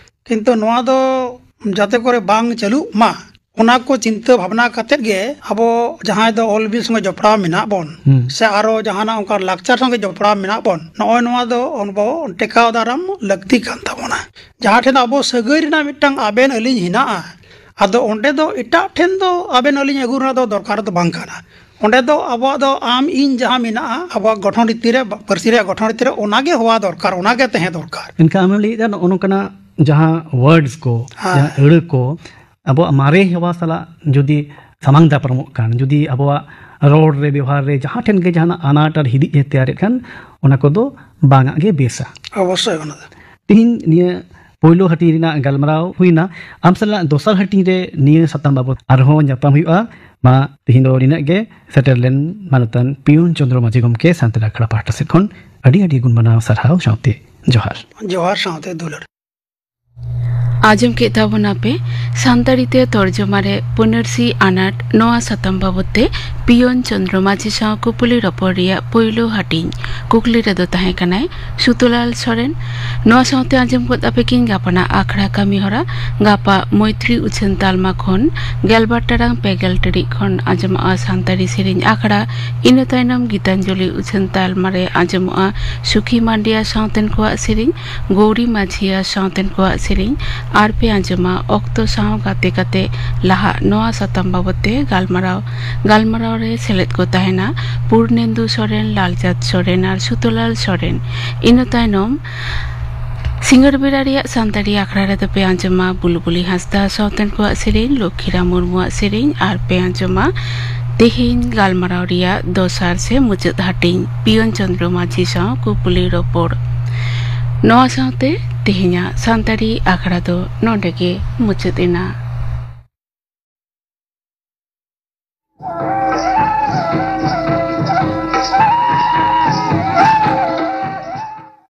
ᱠᱤᱱᱛᱩ ᱱᱚᱣᱟ ᱫᱚ ᱡᱟᱛᱮ ᱠᱚᱨᱮ ᱵᱟᱝ ᱪᱟᱹᱞᱩᱜ ᱢᱟ, ᱚᱱᱟ ᱠᱚ ᱪᱤᱱᱛᱟᱹ ᱵᱷᱟᱵᱽᱱᱟ ᱠᱟᱛᱮᱫ ᱜᱮ ᱟᱵᱚ ᱡᱟᱦᱟᱸᱭ ᱫᱚ ᱚᱞ ᱵᱤᱞ ᱥᱚᱸᱜᱮ ᱡᱚᱯᱲᱟᱣ ᱢᱮᱱᱟᱜ ᱵᱚᱱ, ᱦᱩᱸ᱾ ᱥᱮ ᱟᱨᱚ ᱡᱟᱦᱟᱱᱟᱜ ᱚᱱᱠᱟ ᱞᱟᱠᱪᱟᱨ ᱥᱚᱸᱜᱮ ᱡᱚᱯᱲᱟᱣ ᱢᱮᱱᱟᱜ ᱵᱚᱱ, ᱱᱚᱜᱼᱚᱭ ᱱᱚᱣᱟ ᱫᱚ ᱟᱵᱚ ᱴᱮᱠᱟᱣ ᱫᱟᱨᱟᱢ ᱞᱟᱹᱠᱛᱤ ᱠᱟᱱ ᱛᱟᱵᱚᱱᱟ᱾ ᱡᱟᱦᱟᱸ ᱴᱷᱮᱱ ᱟᱵᱚ ᱥᱟᱹᱜᱟᱹᱭ ᱨᱮᱱᱟᱜ ᱢᱤᱫᱴᱟᱝ ᱟᱵᱮᱱ ᱟᱹᱞᱤᱧ ᱦᱮᱱᱟᱜᱼᱟ, ᱟᱫᱚ ᱚᱸᱰᱮ ᱫᱚ ᱮᱴᱟᱜ ᱴᱷᱮᱱ ᱫᱚ ᱟᱵᱮᱱ ᱟᱹᱞᱤᱧ ᱟᱹᱜᱩ ᱨᱮᱱᱟᱜ ᱫᱚ ᱫᱚᱨᱠᱟᱨ ᱫᱚ ᱵᱟᱝ ᱠᱟᱱᱟ᱾ ᱚᱸᱰᱮ ᱫᱚ ᱟᱵᱚᱣᱟᱜ ᱫᱚ ᱟᱢ ᱤᱧ ᱡᱟᱦᱟᱸ ᱢᱮᱱᱟᱜᱼᱟ, ᱟᱵᱚᱣᱟᱜ ᱜᱚᱴᱷᱚᱱ ᱨᱤᱛᱤ ᱨᱮ, ᱯᱟᱹᱨᱥᱤ ᱨᱮᱭᱟᱜ ᱜᱚᱴᱷᱚᱱ ᱨᱤᱛᱤ ᱨᱮ, ᱚᱱᱟᱜᱮ ᱦᱚᱣᱟ ᱫᱚᱨᱠᱟᱨ, ᱚᱱᱟᱜᱮ ᱛᱟᱦᱮᱸ ᱫᱚᱨᱠᱟᱨ᱾ ᱮᱱᱠᱷᱟᱱ ᱟᱢᱮᱢ ᱞᱟᱹᱭᱮᱫᱟ, ᱱᱚᱜᱼᱚ ᱱᱚᱝᱠᱟᱱᱟᱜ ᱡᱟᱦᱟᱸ ᱣᱟᱨᱰᱥ ᱠᱚ, ᱦᱮᱸ᱾ ᱡᱟᱦᱟᱸ ᱟᱹᱲᱟᱹ ᱠᱚ, ᱟᱵᱚᱣᱟᱜ ᱢᱟᱨᱮ ᱦᱮᱣᱟ ᱥᱟᱞᱟᱜ ᱡᱩᱫᱤ ᱥᱟᱢᱟᱝ ᱫᱟᱯᱨᱟᱢᱚᱜ ᱠᱷᱟᱱ, ᱡᱩᱫᱤ ᱟᱵᱚᱣᱟᱜ ᱨᱚᱲ ᱨᱮ, ᱵᱮᱣᱦᱟᱨ ᱨᱮ ᱡᱟᱦᱟᱸ ᱴᱷᱮᱱ ᱜᱮ ᱡᱟᱦᱟᱱᱟᱜ ᱟᱱᱟᱴ ᱟᱨ ᱦᱤᱫᱤᱡ ᱮ ᱛᱮᱭᱟᱨᱮᱫ ᱠᱷᱟᱱ, ᱚᱱᱟ ᱠᱚᱫᱚ ᱵᱟᱝᱟᱜ ᱜᱮ ᱵᱮᱥᱟ᱾ ᱚᱵᱚᱥᱥᱳᱭ ᱚᱱᱟ ᱫᱚ᱾ ᱛᱤᱦᱤᱧ ᱱᱤᱭᱟᱹ ᱯᱳᱭᱞᱳ ᱦᱟᱹᱴᱤᱧ ᱨᱮᱱᱟᱜ ᱜᱟᱞᱢᱟᱨᱟᱣ ᱦᱩᱭᱱᱟ᱾ ᱟᱢ ᱥᱟᱞᱟᱜ ᱫᱚᱥᱟᱨ ᱦᱟᱹᱴᱤᱧ ᱨᱮ ᱱᱤᱭᱟᱹ ᱥᱟᱛᱟᱢ ᱵᱟᱵᱚᱛ ᱟᱨᱦᱚᱸ ᱧᱟᱯᱟᱢ ᱦᱩᱭᱩᱜᱼᱟ᱾ ᱢᱟ, ᱛᱤᱦᱤᱧ ᱫᱚ ᱱᱤᱱᱟᱹᱜ ᱜᱮ᱾ ᱥᱮᱴᱮᱨ ᱞᱮᱱ ᱢᱟᱱᱚᱛᱟᱱ ᱯᱤᱭᱩᱱ ᱪᱚᱸᱫᱽᱨᱚ ᱢᱟᱹᱡᱷᱤ ᱜᱚᱢᱠᱮ ᱥᱟᱱᱛᱟᱲ ᱟᱠᱷᱲᱟ ᱯᱟᱦᱴᱟ ᱥᱮᱫ ᱠᱷᱚᱱ ᱟᱹᱰᱤ ᱟᱹᱰᱤ ᱜᱩᱱ ᱢᱟᱱᱟᱣ ᱥᱟᱨᱦᱟᱣ ᱥᱟᱶᱛᱮ ᱡᱚᱦᱟᱨ᱾ ᱡᱚᱦᱟᱨ ᱥᱟᱶᱛᱮ ᱫᱩᱞᱟᱹᱲ᱾ ᱟᱸᱡᱚᱢ ᱠᱮᱫ ᱛᱟᱵᱚᱱᱟᱯᱮ ᱥᱟᱱᱛᱟᱲᱤ ᱛᱮ ᱛᱚᱨᱡᱚᱢᱟ ᱨᱮ ᱯᱟᱹᱱᱟᱹᱨᱥᱤ ᱟᱱᱟᱴ, ᱱᱚᱣᱟ ᱥᱟᱛᱟᱢ ᱵᱟᱵᱚᱛ ᱛᱮ ᱯᱤᱭᱚᱱ ᱪᱚᱸᱫᱽᱨᱚ ᱢᱟᱹᱡᱷᱤ ᱥᱟᱶ ᱠᱩᱯᱩᱞᱤ ᱨᱚᱯᱚᱲ ᱨᱮᱭᱟᱜ ᱯᱳᱭᱞᱳ ᱦᱟᱹᱴᱤᱧ᱾ ᱠᱩᱠᱞᱤ ᱨᱮᱫᱚ ᱛᱟᱦᱮᱸ ᱠᱟᱱᱟᱭ ᱥᱩᱛᱚᱞᱟᱞ ᱥᱚᱨᱮᱱ᱾ ᱱᱚᱣᱟ ᱥᱟᱶᱛᱮ ᱟᱸᱡᱚᱢ ᱜᱚᱫ ᱟᱯᱮ ᱠᱤᱱ ᱜᱟᱯᱟᱱᱟᱜ ᱟᱠᱷᱲᱟ ᱠᱟᱹᱢᱤ ᱦᱚᱨᱟ᱾ ᱜᱟᱯᱟ ᱢᱳᱭᱛᱨᱤ ᱩᱪᱷᱟᱹᱱ ᱛᱟᱞᱢᱟ ᱠᱷᱚᱱ ᱜᱮᱞᱵᱟᱨ ᱴᱟᱲᱟᱝ ᱯᱮ ᱜᱮᱞ ᱴᱤᱲᱤᱡ ᱠᱷᱚᱱ ᱟᱸᱡᱚᱢᱚᱜᱼᱟ ᱥᱟᱱᱛᱟᱲᱤ ᱥᱮᱨᱮᱧ ᱟᱠᱷᱲᱟ᱾ ᱤᱱᱟᱹ ᱛᱟᱭᱱᱚᱢ ᱜᱤᱛᱟᱧᱡᱚᱞᱤ ᱩᱪᱷᱟᱹᱱ ᱛᱟᱞᱢᱟ ᱨᱮ ᱟᱸᱡᱚᱢᱚᱜᱼᱟ ᱥᱩᱠᱷᱤ ᱢᱟᱱᱰᱤᱭᱟ ᱥᱟᱶᱛᱮᱱ ᱠᱚᱣᱟᱜ ᱥᱮᱨᱮᱧ, ᱜᱳᱣᱨᱤ ᱢᱟᱹᱡᱷᱤᱭᱟ ᱥᱟᱶᱛᱮᱱ ᱠᱚᱣᱟᱜ ᱥᱮᱨᱮᱧ, ᱟᱨ ᱯᱮ ᱟᱸᱡᱚᱢᱟ ᱚᱠᱛᱚ ᱥᱟᱶ ᱜᱟᱛᱮ ᱠᱟᱛᱮ ᱞᱟᱦᱟᱜ᱾ ᱱᱚᱣᱟ ᱥᱟᱛᱟᱢ ᱵᱟᱵᱚᱛ ᱛᱮ ᱜᱟᱞᱢᱟᱨᱟᱣ, ᱜᱟᱞᱢᱟᱨᱟᱣ ᱨᱮ ᱥᱮᱞᱮᱫ ᱠᱚ ᱛᱟᱦᱮᱱᱟ ᱯᱩᱨᱱᱮᱱᱫᱩ ᱥᱚᱨᱮᱱ, ᱞᱟᱞᱪᱟᱸᱫᱽ ᱥᱚᱨᱮᱱ ᱟᱨ ᱥᱩᱛᱚᱞᱟᱞ ᱥᱚᱨᱮᱱ᱾ ᱤᱱᱟᱹ ᱛᱟᱭᱱᱚᱢ ᱥᱤᱸᱜᱟᱹᱲ ᱵᱮᱲᱟ ᱨᱮᱭᱟᱜ ᱥᱟᱱᱛᱟᱲᱤ ᱟᱠᱷᱲᱟ ᱨᱮᱫᱚ ᱯᱮ ᱟᱸᱡᱚᱢᱟ ᱵᱩᱞᱵᱩᱞᱤ ᱦᱟᱸᱥᱫᱟ ᱥᱟᱶᱛᱮᱱ ᱠᱚᱣᱟᱜ ᱥᱮᱨᱮᱧ, ᱞᱚᱠᱠᱷᱤᱨᱟᱢ ᱢᱩᱨᱢᱩᱣᱟᱜ ᱥᱮᱨᱮᱧ, ᱟᱨ ᱯᱮ ᱟᱸᱡᱚᱢᱟ ᱛᱮᱦᱮᱧ ᱜᱟᱞᱢᱟᱨᱟᱣ ᱨᱮᱭᱟᱜ ᱫᱚᱥᱟᱨ ᱥᱮ ᱢᱩᱪᱟᱹᱫ ᱦᱟᱹᱴᱤᱧ, ᱯᱤᱭᱚᱱ ᱪᱚᱸᱫᱽᱨᱚ ᱢᱟᱹᱡᱷᱤ ᱥᱟᱶ ᱠᱩᱯᱩᱞᱤ ᱨᱚᱯᱚᱲ᱾ ᱱᱚᱣᱟ ᱥᱟᱶᱛᱮ ᱛᱮᱦᱮᱧᱟᱜ ᱥᱟᱱᱛᱟᱲᱤ ᱟᱠᱷᱲᱟ ᱫᱚ ᱱᱚᱰᱮ ᱜᱮ ᱢᱩᱪᱟᱹᱫ ᱮᱱᱟ᱾